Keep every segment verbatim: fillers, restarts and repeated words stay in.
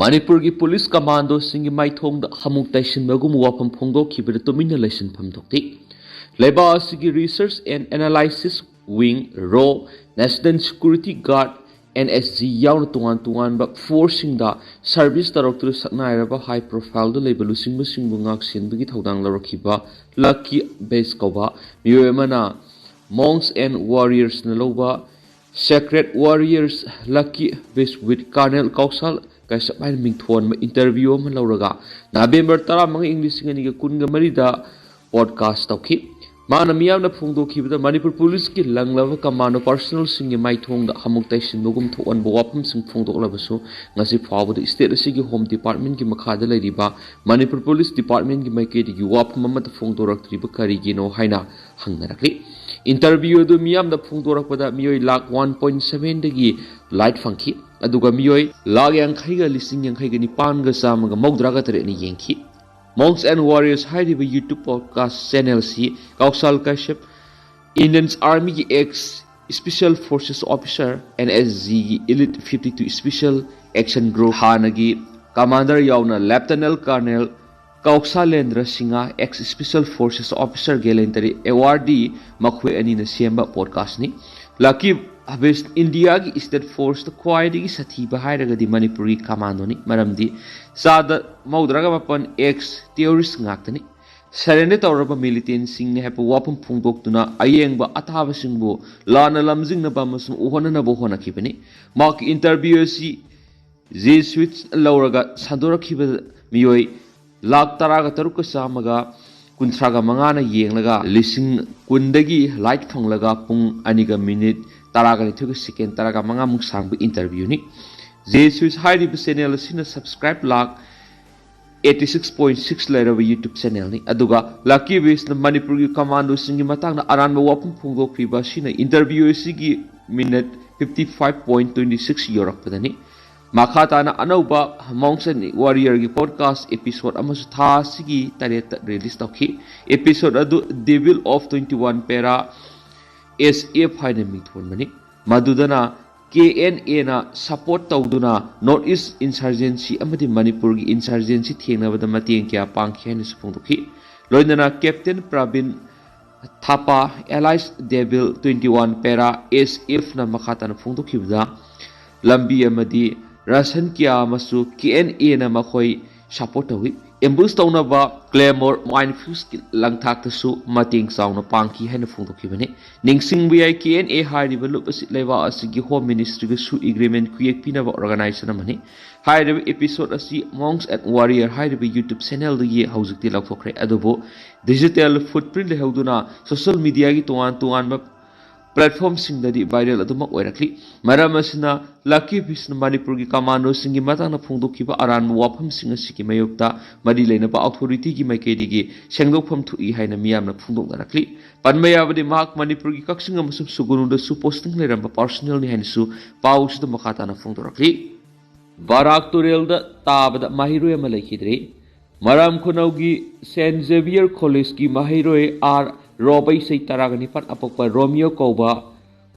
ꯃꯅꯤꯄꯨꯔꯒꯤ ꯄꯨꯂꯤꯁ ꯀꯃꯥꯟꯗꯣꯁꯤꯡꯒꯤ ꯃꯥꯏꯊꯣꯡꯗ ꯍꯃꯨꯛ ꯇꯩꯁꯤꯟꯕꯒꯨꯝꯕ ꯋꯥꯐꯝ ꯐꯣꯡꯗꯣꯛꯈꯤꯕꯗ ꯇꯨꯃꯤꯟꯅ ꯂꯩꯁꯤꯟꯐꯝ ꯊꯣꯛꯇꯦ꯫ ꯂꯩꯕꯥꯛ ꯑꯁꯤꯒꯤ Research and Analysis Wing, ꯔꯣ, National Security Guard, N S G ꯌꯥꯎꯅ ꯇꯣꯉꯥꯟ ꯇꯣꯉꯥꯟꯕ ꯐꯣꯔꯁꯁꯤꯡꯗ ꯁꯔꯚꯤꯁ ꯇꯧꯔꯛꯇꯨꯅ ꯁꯛꯅꯥꯏꯔꯕ ꯍꯥꯏ ꯄ꯭ꯔꯣꯐꯥꯏꯜꯗ ꯂꯩꯕ ꯂꯨꯆꯤꯡꯕꯁꯤꯡꯕꯨ ꯉꯥꯛꯁꯦꯟꯕꯒꯤ ꯊꯧꯗꯥꯡ ꯂꯧꯔꯛꯈꯤꯕ ꯂꯛꯀꯤ ꯕꯦꯁ ꯀꯧꯕ ꯃꯤꯑꯣꯏ ꯑꯃꯅ Monks and Warriorsꯅ ꯂꯧꯕ Sacred Warriors Lucky Beast with Colonel ꯀꯧꯁꯥꯜ ꯀꯩꯁꯞ ꯍꯥꯏꯅ ꯃꯤꯡꯊꯣꯟꯕ ꯏꯟꯇꯔꯚ꯭ꯌꯨ ꯑꯃ ꯂꯧꯔꯒ ꯅꯕꯦꯝꯕꯔ ꯇꯔꯥꯃꯉꯥ, ꯏꯪ ꯂꯤꯁꯤꯡ ꯑꯅꯤꯒ ꯀꯨꯟꯒ ꯃꯔꯤꯗ ꯄꯣꯗꯀꯥꯁ ꯇꯧꯈꯤ꯫ ꯃꯥꯅ ꯃꯤꯌꯥꯝꯅ ꯐꯣꯡꯗꯣꯛꯈꯤꯕꯗ ꯃꯅꯤꯄꯨꯔ ꯄꯨꯂꯤꯁꯀꯤ ꯂꯪꯂꯕ ꯀꯃꯥꯟꯗꯣ ꯄꯥꯔꯁꯣꯅꯦꯜꯁꯤꯡꯒꯤ ꯃꯥꯏꯊꯣꯡꯗ ꯍꯃꯨꯛ ꯇꯩꯁꯤꯟꯕꯒꯨꯝ ꯊꯣꯛꯍꯟꯕ ꯋꯥꯐꯝꯁꯤꯡ ꯐꯣꯡꯗꯣꯛꯂꯕꯁꯨ ꯉꯁꯤ ꯐꯥꯎꯕꯗ ꯁ꯭ꯇꯦꯠ ꯑꯁꯤꯒꯤ ꯍꯣꯝ ꯗꯤꯄꯥꯔꯠꯃꯦꯟꯒꯤ ꯃꯈꯥꯗ ꯂꯩꯔꯤꯕ ꯃꯅꯤꯄꯨꯔ ꯄꯨꯂꯤꯁ ꯗꯤꯄꯥꯔꯠꯃꯦꯟꯒꯤ ꯃꯥꯏꯀꯩꯗꯒꯤ ꯋꯥꯐꯝ ꯑꯃꯠꯇ ꯐꯣꯡꯗꯣꯔꯛꯇ꯭ꯔꯤꯕ ꯀꯔꯤꯒꯤꯅꯣ ꯍꯥꯏꯅ ꯍꯪꯅꯔꯛꯂꯤ꯫ ꯏꯟꯇꯔꯚ꯭ꯌꯨ ꯑꯗꯨ ꯃꯤꯌꯥꯝꯗ ꯐꯣꯡꯗꯣꯔꯛꯄꯗ ꯃꯤꯑꯣꯏ ꯂꯥꯈ ꯋꯥꯟ ꯄꯣꯏꯟ ꯁꯚꯦꯟꯗꯒꯤ ꯂꯥꯏꯛ ꯐꯪꯈꯤ, ꯑꯗꯨꯒ ꯃꯤꯑꯣꯏ ꯂꯥꯈ ꯌꯥꯡꯈꯩꯒ ꯂꯤꯁꯤꯡ ꯌꯥꯡꯈꯩꯒ ꯅꯤꯄꯥꯟꯒ ꯆꯥꯝꯃꯒ ꯃꯧꯗ꯭ꯔꯥꯒ ꯇꯔꯦꯠꯅ ꯌꯦꯡꯈꯤ꯫ Monks and Warriors ꯍꯥꯏꯔꯤꯕ YouTube ꯄꯣꯗꯀꯥꯁ ꯆꯦꯅꯦꯜꯁꯤ ꯀꯧꯁꯥꯜ ꯀꯩꯁꯞ, ꯏꯟꯗꯤꯌꯟ ꯑꯥꯔꯃꯤꯒꯤ ex special forces officer, N S Gꯒꯤ Elite fifty two Special Action Group ꯍꯥꯟꯅꯒꯤ ꯀꯃꯥꯟꯗꯔ ꯌꯥꯎꯅ lieutenant colonel Kaushalendra Singh, ex special forces officer gallantry ꯑꯦꯋꯥꯔꯗꯤ ꯃꯈꯣꯏ ꯑꯅꯤꯅ ꯁꯦꯝꯕ ꯄꯣꯗꯀꯥꯁꯅꯤ꯫ ꯂꯛꯀꯤ ꯕꯦꯁ ꯏꯟꯗꯤꯌꯥꯒꯤ ꯁ꯭ꯇꯦꯠ ꯐꯣꯔꯁꯇ ꯈ꯭ꯋꯥꯏꯗꯒꯤ ꯁꯥꯊꯤꯕ ꯍꯥꯏꯔꯒꯗꯤ ꯃꯅꯤꯄꯨꯔꯒꯤ ꯀꯃꯥꯟꯗꯣꯅꯤ, ꯃꯔꯝꯗꯤ ꯆꯥꯗ ꯃꯧꯗ꯭ꯔꯥꯒ ꯃꯥꯄꯟ ꯑꯦꯛꯁ ꯇꯦꯔꯣꯔꯤꯁ ꯉꯥꯛꯇꯅꯤ꯫ ꯁꯔꯦꯟꯗꯔ ꯇꯧꯔꯕ ꯃꯤꯂꯤꯇꯦꯟꯁꯤꯡꯅꯤ ꯍꯥꯏꯕ ꯋꯥꯐꯝ ꯐꯣꯡꯗꯣꯛꯇꯨꯅ ꯑꯌꯦꯡꯕ ꯑꯊꯥꯕꯁꯤꯡꯕꯨ ꯂꯥꯟꯅ ꯂꯝꯖꯤꯡꯅꯕ ꯑꯃꯁꯨꯡ ꯎꯍꯟꯅꯅꯕ ꯍꯣꯠꯅꯈꯤꯕꯅꯤ꯫ ꯃꯍꯥꯛꯀꯤ ꯏꯟꯇꯔꯚ꯭ꯌꯨ ꯑꯁꯤ ꯖꯦꯁꯨꯏꯠ ꯂꯧꯔꯒ ꯁꯟꯗꯣꯔꯛꯈꯤꯕ ꯃꯤꯑꯣꯏ ꯂꯥꯈ ꯇꯔꯥꯒ ꯇꯔꯨꯛꯀ ꯆꯥꯝꯃꯒ ꯀꯨꯟꯊ꯭ꯔꯥꯒ ꯃꯉꯥꯅ ꯌꯦꯡꯂꯒ ꯂꯤꯁꯤꯡ ꯀꯨꯟꯗꯒꯤ ꯂꯥꯏꯛ ꯐꯪꯂꯒ ꯄꯨꯡ ꯑꯅꯤꯒ ꯃꯤꯅꯤꯠ ꯇꯔꯥꯒ ꯅꯤꯊꯣꯏꯒ ꯁꯦꯀꯦꯟ ꯇꯔꯥꯒ ꯃꯉꯥꯃꯨꯛ ꯁꯥꯡꯕ ꯏꯟꯇꯔꯚ꯭ꯌꯨꯅꯤ꯫ ꯖꯦꯁꯨꯏꯠ ꯍꯥꯏꯔꯤꯕ ꯆꯦꯅꯦꯜ ꯑꯁꯤꯅ subscribe lakh eighty six point six ꯂꯩꯔꯕ YouTube ꯆꯦꯅꯦꯜꯅꯤ꯫ ꯑꯗꯨꯒ ꯂꯛꯀꯤ ꯕꯦꯁꯅ ꯃꯅꯤꯄꯨꯔꯒꯤ ꯀꯃꯥꯟꯗꯣꯁꯤꯡꯒꯤ ꯃꯇꯥꯡꯗ ꯑꯔꯥꯟꯕ ꯋꯥꯐꯝ ꯐꯣꯡꯗꯣꯛꯈ꯭ꯔꯤꯕ ꯑꯁꯤꯅ ꯏꯟꯇꯔꯚ꯭ꯌꯨ ꯑꯁꯤꯒꯤ minute fifty five point twenty six ꯌꯧꯔꯛꯄꯗꯅꯤ꯫ ꯃꯈꯥ ꯇꯥꯅ ꯑꯅꯧꯕ Monks and Warriorꯒꯤ ꯄꯣꯗꯀꯥꯁ ꯑꯦꯄꯤꯁꯣꯗ ꯑꯃꯁꯨ ꯊꯥ ꯑꯁꯤꯒꯤ ꯇꯔꯦꯠꯇ ꯔꯤꯂꯤꯁ ꯇꯧꯈꯤ꯫ ꯑꯦꯄꯤꯁꯣꯗ ꯑꯗꯨ Devil of twenty one Para S F ꯍꯥꯏꯅ ꯃꯤꯡꯊꯣꯟꯕꯅꯤ꯫ ꯃꯗꯨꯗꯅ ꯀꯦ ꯑꯦꯟ ꯑꯦꯅ ꯁꯄꯣꯔꯠ ꯇꯧꯗꯨꯅ ꯅꯣꯔꯠ ꯏꯁ ꯏꯟꯁꯔꯖꯦꯟꯁꯤ ꯑꯃꯗꯤ ꯃꯅꯤꯄꯨꯔꯒꯤ ꯏꯟꯁꯔꯖꯦꯟꯁꯤ ꯊꯦꯡꯅꯕꯗ ꯃꯇꯦꯡ ꯀꯌꯥ ꯄꯥꯡꯈꯤ ꯍꯥꯏꯅꯁꯨ ꯐꯣꯡꯗꯣꯛꯈꯤ꯫ ꯂꯣꯏꯅꯅ captain Prabin Thapa, alias Devil, twenty one para, S ꯑꯦꯐꯅ ꯃꯈꯥ ꯇꯥꯅ ꯐꯣꯡꯗꯣꯛꯈꯤꯕꯗ, ꯂꯝꯕꯤ ꯑꯃꯗꯤ ꯔꯥꯁꯟ ꯀꯌꯥ ꯑꯃꯁꯨ ꯀꯦ ꯑꯦꯟ ꯑꯦꯅ ꯃꯈꯣꯏ ꯁꯄꯣꯔꯠ ꯇꯧꯏ꯫ ꯑꯦꯝꯕꯨꯁ ꯇꯧꯅꯕ ꯀ꯭ꯂꯦꯃꯣꯔ ꯃꯥꯏꯟ ꯐ꯭ꯌꯨꯁꯀꯤ ꯂꯪꯊꯥꯛꯇꯁꯨ ꯃꯇꯦꯡ ꯆꯥꯎꯅ ꯄꯥꯡꯈꯤ ꯍꯥꯏꯅ ꯐꯣꯡꯗꯣꯛꯈꯤꯕꯅꯤ꯫ ꯅꯤꯡꯁꯤꯡꯕ ꯌꯥꯏ, ꯀꯦ ꯑꯦꯟ ꯑꯦ ꯍꯥꯏꯔꯤꯕ ꯂꯨꯞ ꯑꯁꯤ ꯂꯩꯕꯥꯛ ꯑꯁꯤꯒꯤ ꯍꯣꯝ ꯃꯤꯅꯤꯁꯇ꯭ꯔꯤꯒꯁꯨ ꯑꯦꯒ꯭ꯔꯤꯃꯦꯟ ꯈꯨꯌꯦꯛ ꯄꯤꯅꯕ ꯑꯣꯔꯒꯅꯥꯏꯖꯦꯁꯟ ꯑꯃꯅꯤ꯫ ꯍꯥꯏꯔꯤꯕ ꯑꯦꯄꯤꯁꯣꯗ ꯑꯁꯤ Monks and Warrior ꯍꯥꯏꯔꯤꯕ ꯌꯨꯇ꯭ꯌꯨꯕ ꯆꯦꯅꯦꯜꯗꯒꯤ ꯍꯧꯖꯤꯛꯇꯤ ꯂꯧꯊꯣꯛꯈ꯭ꯔꯦ, ꯑꯗꯨꯕꯨ ꯗꯤꯖꯤꯇꯦꯜ ꯐꯨꯠꯄ꯭ꯔꯤꯟꯠ ꯂꯩꯍꯧꯗꯨꯅ ꯁꯣꯁꯤꯌꯦꯜ ꯃꯤꯗꯤꯌꯥꯒꯤ ꯇꯣꯉꯥꯟ ꯇꯣꯉꯥꯟꯕ ꯄ꯭ꯂꯦꯠꯐꯣꯔꯝꯁꯤꯡꯗꯗꯤ ꯚꯥꯏꯔꯦꯜ ꯑꯗꯨꯃꯛ ꯑꯣꯏꯔꯛꯂꯤ꯫ ꯃꯔꯝ ꯑꯁꯤꯅ, ꯂꯛꯀꯤ ꯐꯤꯁꯅ ꯃꯅꯤꯄꯨꯔꯒꯤ ꯀꯃꯥꯟꯗꯣꯁꯤꯡꯒꯤ ꯃꯇꯥꯡꯗ ꯐꯣꯡꯗꯣꯛꯈꯤꯕ ꯑꯔꯥꯟꯕ ꯋꯥꯐꯝꯁꯤꯡ ꯑꯁꯤꯒꯤ ꯃꯥꯌꯣꯛꯇ ꯃꯔꯤ ꯂꯩꯅꯕ ꯑꯣꯊꯣꯔꯤꯇꯤꯒꯤ ꯃꯥꯏꯀꯩꯗꯒꯤ ꯁꯦꯡꯗꯣꯛꯐꯝ ꯊꯣꯛꯏ ꯍꯥꯏꯅ ꯃꯤꯌꯥꯝꯅ ꯐꯣꯡꯗꯣꯛꯅꯔꯛꯂꯤ꯫ ꯄꯟꯕ ꯌꯥꯕꯗꯤ, ꯃꯍꯥꯛ ꯃꯅꯤꯄꯨꯔꯒꯤ ꯀꯛꯆꯤꯡ ꯑꯃꯁꯨꯡ ꯁꯨꯒꯨꯅꯨꯗꯁꯨ ꯄꯣꯁꯇꯤꯡ ꯂꯩꯔꯝꯕ ꯄꯥꯔꯁꯣꯅꯦꯜꯅꯤ ꯍꯥꯏꯅꯁꯨ ꯄꯥꯎꯁꯤꯗ ꯃꯈꯥ ꯇꯥꯅ ꯐꯣꯡꯗꯣꯔꯛꯂꯤ꯫ ꯕꯔꯥꯛ ꯇꯨꯔꯦꯜꯗ ꯇꯥꯕꯗ ꯃꯍꯩꯔꯣꯏ ꯑꯃ ꯂꯩꯈꯤꯗ꯭ꯔꯦ꯫ ꯃꯔꯥꯝ ꯈꯨꯅꯧꯒꯤ ꯁꯦꯟꯠ ꯖꯦꯕꯤꯌꯔ ꯀꯣꯂꯦꯖꯀꯤ ꯃꯍꯩꯔꯣꯏ ꯑꯥꯔ ꯔꯣꯕꯩꯁꯩ, ꯇꯔꯥꯒ ꯅꯤꯄꯥꯟ, ꯑꯄꯣꯛꯄ ꯔꯣꯃꯤꯌꯣ ꯀꯧꯕ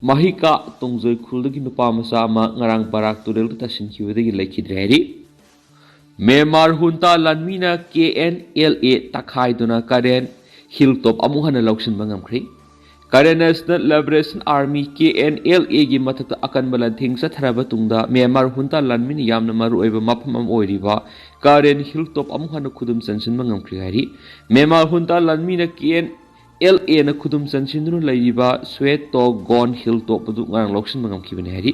ꯃꯍꯤꯀꯥ ꯇꯣꯡꯖꯣꯏ ꯈꯨꯜꯗꯒꯤ ꯅꯨꯄꯥ ꯃꯆꯥ ꯑꯃ ꯉꯔꯥꯡ ꯕꯔꯥꯛ ꯇꯨꯔꯦꯜꯗ ꯇꯥꯁꯤꯟꯈꯤꯕꯗꯒꯤ ꯂꯩꯈꯤꯗ꯭ꯔꯦ ꯍꯥꯏꯔꯤ꯫ ꯃ꯭ꯌꯥꯟꯃꯥꯔ ꯍꯨꯟꯇꯥ ꯂꯥꯟꯃꯤꯅ ꯀꯦ ꯑꯦꯟ ꯑꯦꯜ ꯑꯦ ꯇꯛꯈꯥꯏꯗꯨꯅ ꯀꯔꯦꯟ ꯍꯤꯜ ꯇꯣꯞ ꯑꯃꯨꯛ ꯍꯟꯅ ꯂꯧꯁꯤꯟꯕ ꯉꯝꯈ꯭ꯔꯦ꯫ Karen national liberation army, K N L ꯑꯦꯒꯤ ꯃꯊꯛꯇ ꯑꯀꯟꯕ ꯂꯥꯟꯊꯦꯡ ꯆꯠꯊꯔꯕ ꯇꯨꯡꯗ, ꯃ꯭ꯌꯥꯟꯃꯥꯔ ꯍꯨꯟꯇꯥ ꯂꯥꯟꯃꯤꯅ ꯌꯥꯝꯅ ꯃꯔꯨꯑꯣꯏꯕ ꯃꯐꯝ ꯑꯃ ꯑꯣꯏꯔꯤꯕ ꯀꯔꯦꯟ ꯍꯤꯜ ꯇꯣꯞ ꯑꯃꯨꯛ ꯍꯟꯅ ꯈꯨꯗꯨꯝ ꯆꯟꯁꯤꯟꯕ ꯉꯝꯈ꯭ꯔꯦ ꯍꯥꯏꯔꯤ꯫ ꯃ꯭ꯌꯥꯟꯃꯥꯔ ꯍꯨꯟꯇꯥ ꯂꯥꯟꯃꯤꯅ ꯀꯦ ꯑꯦꯟ ꯑꯦꯜ ꯑꯦꯅ ꯈꯨꯗꯨꯝ ꯆꯟꯁꯤꯟꯗꯨꯅ ꯂꯩꯔꯤꯕ ꯁ꯭ꯋꯦꯇꯣ ꯒꯣꯟ ꯍꯤꯜ ꯇꯣꯞ ꯑꯗꯨ ꯉꯔꯥꯡ ꯂꯧꯁꯤꯟꯕ ꯉꯝꯈꯤꯕꯅꯤ ꯍꯥꯏꯔꯤ꯫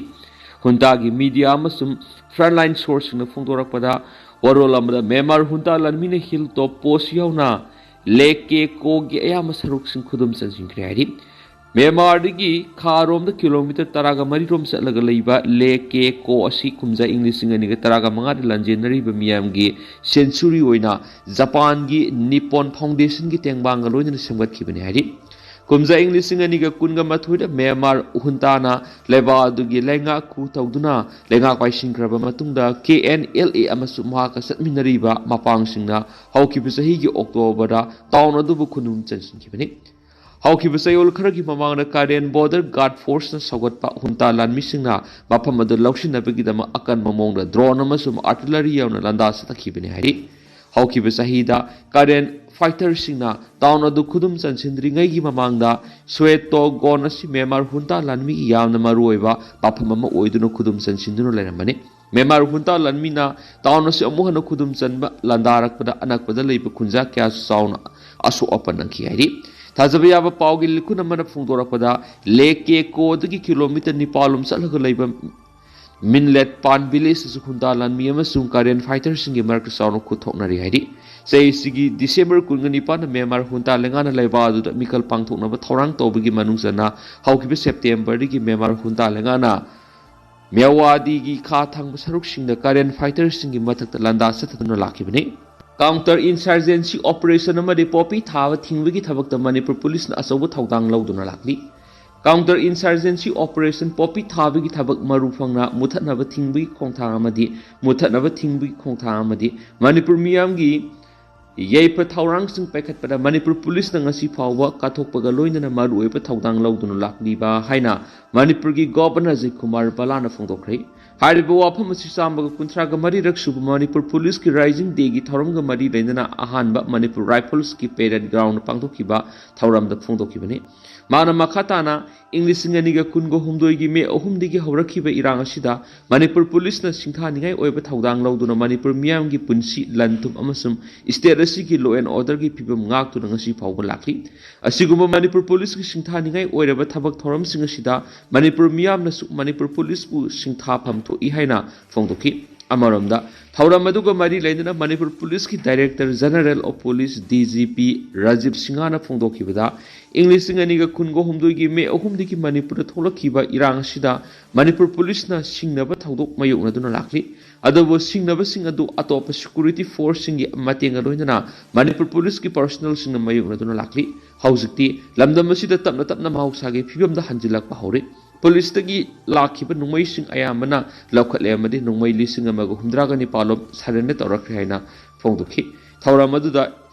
ꯍꯨꯟꯇꯥꯒꯤ ꯃꯤꯗꯤꯌꯥ ꯑꯃꯁꯨꯡ ꯐ꯭ꯔꯟꯠꯂꯥꯏꯟ ꯁꯣꯔꯁꯁꯤꯡꯅ ꯐꯣꯡꯗꯣꯔꯛꯄꯗ, ꯋꯥꯔꯣꯜ ꯑꯃꯗ ꯃ꯭ꯌꯥꯟꯃꯥꯔ ꯍꯨꯟꯇꯥ ꯂꯥꯟꯃꯤꯅ ꯍꯤꯜ ꯇꯣꯞ ꯄꯣꯁ ꯌꯥꯎꯅ ꯂꯦꯛ ꯀꯦ ꯀꯣꯒꯤ ꯑꯌꯥꯝꯕ ꯁꯔꯨꯛꯁꯤꯡ ꯈꯨꯗꯨꯝ ꯆꯟꯁꯤꯟꯈ꯭ꯔꯦ ꯍꯥꯏꯔꯤ꯫ ꯃ꯭ꯌꯥꯟꯃꯥꯔꯗꯒꯤ ꯈꯥꯔꯣꯝꯗ ꯀꯤꯂꯣꯃꯤꯇꯔ ꯇꯔꯥꯒ ꯃꯔꯤꯔꯣꯝ ꯆꯠꯂꯒ ꯂꯩꯕ ꯂꯦꯛ ꯀꯦ ꯀꯣ ꯑꯁꯤ ꯀꯨꯝꯖꯥ ꯏꯪ ꯂꯤꯁꯤꯡ ꯑꯅꯤꯒ ꯇꯔꯥꯒ ꯃꯉꯥꯗ ꯂꯥꯟꯖꯦꯟꯅꯔꯤꯕ ꯃꯤꯌꯥꯝꯒꯤ ꯁꯦꯟꯆꯨꯔꯤ ꯑꯣꯏꯅ ꯖꯄꯥꯟꯒꯤ ꯅꯤꯄꯣꯟ ꯐꯥꯎꯟꯗꯦꯁꯟꯒꯤ ꯇꯦꯡꯕꯥꯡꯒ ꯂꯣꯏꯅꯅ ꯁꯦꯝꯒꯠꯈꯤꯕꯅꯤ ꯍꯥꯏꯔꯤ꯫ ꯀꯨꯝꯖꯥ ꯏꯪ ꯂꯤꯁꯤꯡ ꯑꯅꯤꯒ ꯀꯨꯟꯒ ꯃꯥꯊꯣꯏꯗ ꯃ꯭ꯌꯥꯟꯃꯥꯔ ꯍꯨꯟꯇꯥꯅ ꯂꯩꯕꯥꯛ ꯑꯗꯨꯒꯤ ꯂꯩꯉꯥꯛ ꯈꯨ ꯇꯧꯗꯨꯅ ꯂꯩꯉꯥꯛ ꯄꯥꯏꯁꯤꯟꯈ꯭ꯔꯕ ꯃꯇꯨꯡꯗ, ꯀꯦ ꯑꯦꯟ ꯑꯦꯜ ꯑꯦ ꯑꯃꯁꯨꯡ ꯃꯍꯥꯛꯀ ꯆꯠꯃꯤꯟꯅꯔꯤꯕ ꯃꯄꯥꯡꯁꯤꯡꯅ ꯍꯧꯈꯤꯕ ꯆꯍꯤꯒꯤ ꯑꯣꯛꯇꯣꯕꯔꯗ ꯇꯥꯎꯟ ꯑꯗꯨꯕꯨ ꯈꯨꯗꯨꯝ ꯆꯟꯁꯤꯟꯈꯤꯕꯅꯤ꯫ ꯍꯧꯈꯤꯕ ꯆꯌꯣꯜ ꯈꯔꯒꯤ ꯃꯃꯥꯡꯗ ꯀꯥꯔꯦꯟ ꯕꯣꯔꯗꯔ ꯒꯥꯔꯗ ꯐꯣꯔꯁꯅ ꯁꯧꯒꯠꯄ ꯍꯨꯟꯇꯥ ꯂꯥꯟꯃꯤꯁꯤꯡꯅ ꯃꯐꯝ ꯑꯗꯨ ꯂꯧꯁꯤꯟꯅꯕꯒꯤꯗꯃꯛ ꯑꯀꯟꯕ ꯃꯑꯣꯡꯗ ꯗ꯭ꯔꯣꯟ ꯑꯃꯁꯨꯡ ꯑꯥꯔꯇꯤꯂꯔꯤ ꯌꯥꯎꯅ ꯂꯥꯟꯗꯥ ꯆꯠꯊꯈꯤꯕꯅꯤ ꯍꯥꯏꯔꯤ꯫ ꯍꯧꯈꯤꯕ ꯆꯍꯤꯗ ꯀꯥꯔꯦꯟ ꯐꯥꯏꯇꯔꯁꯤꯡꯅ ꯇꯥꯎꯟ ꯑꯗꯨ ꯈꯨꯗꯨꯝ ꯆꯟꯁꯤꯟꯗ꯭ꯔꯤꯉꯩꯒꯤ ꯃꯃꯥꯡꯗ ꯁ꯭ꯋꯦꯇꯣ ꯒꯣꯟ ꯑꯁꯤ ꯃ꯭ꯌꯥꯟꯃꯥꯔ ꯍꯨꯟꯇꯥ ꯂꯥꯟꯃꯤꯒꯤ ꯌꯥꯝꯅ ꯃꯔꯨꯑꯣꯏꯕ ꯃꯐꯝ ꯑꯃ ꯑꯣꯏꯗꯨꯅ ꯈꯨꯗꯨꯝ ꯆꯟꯁꯤꯟꯗꯨꯅ ꯂꯩꯔꯝꯕꯅꯤ꯫ ꯃ꯭ꯌꯥꯟꯃꯥꯔ ꯍꯨꯟꯇꯥ ꯂꯥꯟꯃꯤꯅ ꯇꯥꯎꯟ ꯑꯁꯤ ꯑꯃꯨꯛ ꯍꯟꯅ ꯈꯨꯗꯨꯝ ꯆꯟꯕ ꯂꯥꯟꯗꯥꯔꯛꯄꯗ ꯑꯅꯛꯄꯗ ꯂꯩꯕ ꯈꯨꯟꯖꯥ ꯀꯌꯥꯁꯨ ꯆꯥꯎꯅ ꯑꯁꯣꯛ ꯑꯄꯟ ꯅꯪꯈꯤ ꯍꯥꯏꯔꯤ꯫ ꯊꯥꯖꯕ ꯌꯥꯕ ꯄꯥꯎꯒꯤ ꯂꯤꯈꯨꯟ ꯑꯃꯅ ꯐꯣꯡꯗꯣꯔꯛꯄꯗ ꯂꯦ ꯀꯦꯀꯣꯗꯒꯤ ꯀꯤꯂꯣꯃꯤꯇꯔ ꯅꯤꯄꯥꯜ ꯂꯣꯝ ꯆꯠꯂꯒ ꯂꯩꯕ ꯃꯤꯟꯂꯦꯠ ꯄꯥꯟ ꯚꯤꯂꯦꯖꯇꯁꯨ ꯍꯨꯟꯇꯥ ꯂꯥꯟꯃꯤ ꯑꯃꯁꯨꯡ ꯀꯥꯔꯦꯟ ꯐꯥꯏꯇꯔꯁꯤꯡꯒꯤ ꯃꯔꯛꯇ ꯆꯥꯎꯅ ꯈꯨꯠ ꯊꯣꯛꯅꯔꯤ ꯍꯥꯏꯔꯤ꯫ ꯆꯍꯤꯁꯤꯒꯤ ꯗꯤꯁꯦꯝꯕꯔ ꯀꯨꯟꯒ ꯅꯤꯄꯥꯟꯗ ꯃ꯭ꯌꯥꯟꯃꯥꯔ ꯍꯨꯟꯇꯥ ꯂꯩꯉꯥꯛꯅ ꯂꯩꯕꯥꯛ ꯑꯗꯨꯗ ꯃꯤꯈꯜ ꯄꯥꯡꯊꯣꯛꯅꯕ ꯊꯧꯔꯥꯡ ꯇꯧꯕꯒꯤ ꯃꯅꯨꯡ ꯆꯟꯅ ꯍꯧꯈꯤꯕ ꯁꯦꯞꯇꯦꯝꯕꯔꯗꯒꯤ ꯃ꯭ꯌꯥꯟꯃꯥꯔ ꯍꯨꯟꯇꯥ ꯂꯩꯉꯥꯛꯅ ꯃ꯭ꯌꯥꯋꯥꯗꯤꯒꯤ ꯈꯥ ꯊꯪꯕ ꯁꯔꯨꯛꯁꯤꯡꯗ ꯀꯥꯔꯦꯟ ꯐꯥꯏꯇꯔꯁꯤꯡꯒꯤ ꯃꯊꯛꯇ ꯂꯥꯟꯗꯥ ꯆꯠꯊꯗꯨꯅ ꯂꯥꯛꯈꯤꯕꯅꯤ꯫ ꯀꯥꯎꯟꯇꯔ ꯏꯟꯁꯔꯖꯦꯟꯁꯤ ꯑꯣꯄꯔꯦꯁꯟ ꯑꯃꯗꯤ ꯄꯣꯄꯤ ꯊꯥꯕ ꯊꯤꯡꯕꯒꯤ ꯊꯕꯛꯇ ꯃꯅꯤꯄꯨꯔ ꯄꯨꯂꯤꯁꯅ ꯑꯆꯧꯕ ꯊꯧꯗꯥꯡ ꯂꯧꯗꯨꯅ ꯂꯥꯛꯂꯤ꯫ ꯀꯥꯎꯟꯇꯔ ꯏꯟꯁꯔꯖꯦꯟꯁꯤ ꯑꯣꯄꯔꯦꯁꯟ ꯄꯣꯄꯤ ꯊꯥꯕꯒꯤ ꯊꯕꯛ ꯃꯔꯨ ꯐꯪꯅ ꯃꯨꯊꯠꯅꯕ ꯊꯤꯡꯕꯒꯤ ꯈꯣꯡꯊꯥꯡ ꯑꯃꯗꯤ ꯃꯨꯊꯠꯅꯕ ꯊꯤꯡꯕꯒꯤ ꯈꯣꯡꯊꯥꯡ ꯑꯃꯗꯤ ꯃꯅꯤꯄꯨꯔ ꯃꯤꯌꯥꯝꯒꯤ ꯌꯥꯏꯐ ꯊꯧꯔꯥꯡꯁꯤꯡ ꯄꯥꯏꯈꯠꯄꯗ ꯃꯅꯤꯄꯨꯔ ꯄꯨꯂꯤꯁꯅ ꯉꯁꯤ ꯐꯥꯎꯕ ꯀꯠꯊꯣꯛꯄꯒ ꯂꯣꯏꯅꯅ ꯃꯔꯨꯑꯣꯏꯕ ꯊꯧꯗꯥꯡ ꯂꯧꯗꯨꯅ ꯂꯥꯛꯂꯤꯕ ꯍꯥꯏꯅ ꯃꯅꯤꯄꯨꯔꯒꯤ ꯒꯣꯚꯔꯅꯔ ꯑꯖꯤꯠ ꯀꯨꯃꯥꯔ ꯕꯂꯥꯅ ꯐꯣꯡꯗꯣꯛꯈ꯭ꯔꯦ꯫ ꯍꯥꯏꯔꯤꯕ ꯋꯥꯐꯝ ꯑꯁꯤ ꯆꯥꯝꯃꯒ ꯀꯨꯟꯊ꯭ꯔꯥꯒ ꯃꯔꯤꯔꯛ ꯁꯨꯕ ꯃꯅꯤꯄꯨꯔ ꯄꯨꯂꯤꯁꯀꯤ ꯔꯥꯏꯖꯤꯡ ꯗꯦꯒꯤ ꯊꯧꯔꯝꯒ ꯃꯔꯤ ꯂꯩꯅꯅ ꯑꯍꯥꯟꯕ ꯃꯅꯤꯄꯨꯔ ꯔꯥꯏꯐꯜꯁꯀꯤ ꯄꯦꯔꯦꯗ ꯒ꯭ꯔꯥꯎꯟꯗ ꯄꯥꯡꯊꯣꯛꯈꯤꯕ ꯊꯧꯔꯝꯗ ꯐꯣꯡꯗꯣꯛꯈꯤꯕꯅꯤ꯫ ꯃꯥꯅ ꯃꯈꯥ ꯇꯥꯅ ꯏꯪ ꯂꯤꯁꯤꯡ ꯑꯅꯤꯒ ꯀꯨꯟꯒ ꯍꯨꯝꯗꯣꯏꯒꯤ ꯃꯦ ꯑꯍꯨꯝꯗꯒꯤ ꯍꯧꯔꯛꯈꯤꯕ ꯏꯔꯥꯡ ꯑꯁꯤꯗ ꯃꯅꯤꯄꯨꯔ ꯄꯨꯂꯤꯁꯅ ꯁꯤꯡꯊꯥꯅꯤꯡꯉꯥꯏ ꯑꯣꯏꯕ ꯊꯧꯗꯥꯡ ꯂꯧꯗꯨꯅ ꯃꯅꯤꯄꯨꯔ ꯃꯤꯌꯥꯝꯒꯤ ꯄꯨꯟꯁꯤ, ꯂꯟ ꯊꯨꯝ ꯑꯃꯁꯨꯡ ꯁ꯭ꯇꯦꯠ ꯑꯁꯤꯒꯤ law and orderꯒꯤ ꯐꯤꯕꯝ ꯉꯥꯛꯇꯨꯅ ꯉꯁꯤ ꯐꯥꯎꯕ ꯂꯥꯛꯂꯤ꯫ ꯑꯁꯤꯒꯨꯝꯕ ꯃꯅꯤꯄꯨꯔ ꯄꯨꯂꯤꯁꯀꯤ ꯁꯤꯡꯊꯥꯅꯤꯡꯉꯥꯏ ꯑꯣꯏꯔꯕ ꯊꯕꯛ ꯊꯧꯔꯝꯁꯤꯡ ꯑꯁꯤꯗ ꯃꯅꯤꯄꯨꯔ ꯃꯤꯌꯥꯝꯅꯁꯨ ꯃꯅꯤꯄꯨꯔ ꯄꯨꯂꯤꯁꯄꯨ ꯁꯤꯡꯊꯥꯐꯝ ꯊꯣꯛꯏ ꯍꯥꯏꯅ ꯐꯣꯡꯗꯣꯛꯈꯤ꯫ ꯑꯃꯔꯣꯝꯗ ꯊꯧꯔꯝ ꯑꯗꯨꯒ ꯃꯔꯤ ꯂꯩꯅꯅ ꯃꯅꯤꯄꯨꯔ ꯄꯨꯂꯤꯁꯀꯤ Director General of Police, D G P, Rajiv ꯁꯤꯡꯍꯅ ꯐꯣꯡꯗꯣꯛꯈꯤꯕꯗ, ꯏꯪ ꯂꯤꯁꯤꯡ ꯑꯅꯤꯒ ꯀꯨꯟꯒ ꯍꯨꯝꯗꯣꯏꯒꯤ ꯃꯦ ꯑꯍꯨꯝꯗꯒꯤ ꯃꯅꯤꯄꯨꯔꯗ ꯊꯣꯛꯂꯛꯈꯤꯕ ꯏꯔꯥꯡ ꯑꯁꯤꯗ ꯃꯅꯤꯄꯨꯔ ꯄꯨꯂꯤꯁꯅ ꯁꯤꯡꯅꯕ ꯊꯧꯗꯣꯛ ꯃꯥꯌꯣꯛꯅꯗꯨꯅ ꯂꯥꯛꯂꯤ꯫ ꯑꯗꯨꯕꯨ ꯁꯤꯡꯅꯕꯁꯤꯡ ꯑꯗꯨ ꯑꯇꯣꯞꯄ security forceꯁꯤꯡꯒꯤ ꯃꯇꯦꯡꯒ ꯂꯣꯏꯅꯅ ꯃꯅꯤꯄꯨꯔ ꯄꯨꯂꯤꯁꯀꯤ personnelꯁꯤꯡꯅ ꯃꯥꯌꯣꯛꯅꯗꯨꯅ ꯂꯥꯛꯂꯤ꯫ ꯍꯧꯖꯤꯛꯇꯤ ꯂꯝꯗꯝ ꯑꯁꯤꯗ ꯇꯞꯅ ꯇꯞꯅ ꯃꯍꯧꯁꯥꯒꯤ ꯐꯤꯕꯝꯗ ꯍꯟꯖꯤꯜꯂꯛꯄ ꯍꯧꯔꯦ꯫ ꯄꯨꯂꯤꯁꯇꯒꯤ ꯂꯥꯛꯈꯤꯕ ꯅꯣꯡꯃꯩꯁꯤꯡ ꯑꯌꯥꯝꯕꯅ ꯂꯧꯈꯠꯂꯦ ꯑꯃꯗꯤ ꯅꯣꯡꯃꯩ ꯂꯤꯁꯤꯡ ꯑꯃꯒ ꯍꯨꯝꯗ꯭ꯔꯥꯒ ꯅꯤꯄꯥꯜ ꯂꯣꯝ surrender ꯇꯧꯔꯛꯈ꯭ꯔꯦ ꯍꯥꯏꯅ ꯐꯣꯡꯗꯣꯛꯈꯤ꯫ ꯊꯧꯔꯝ ꯑꯗꯨꯗ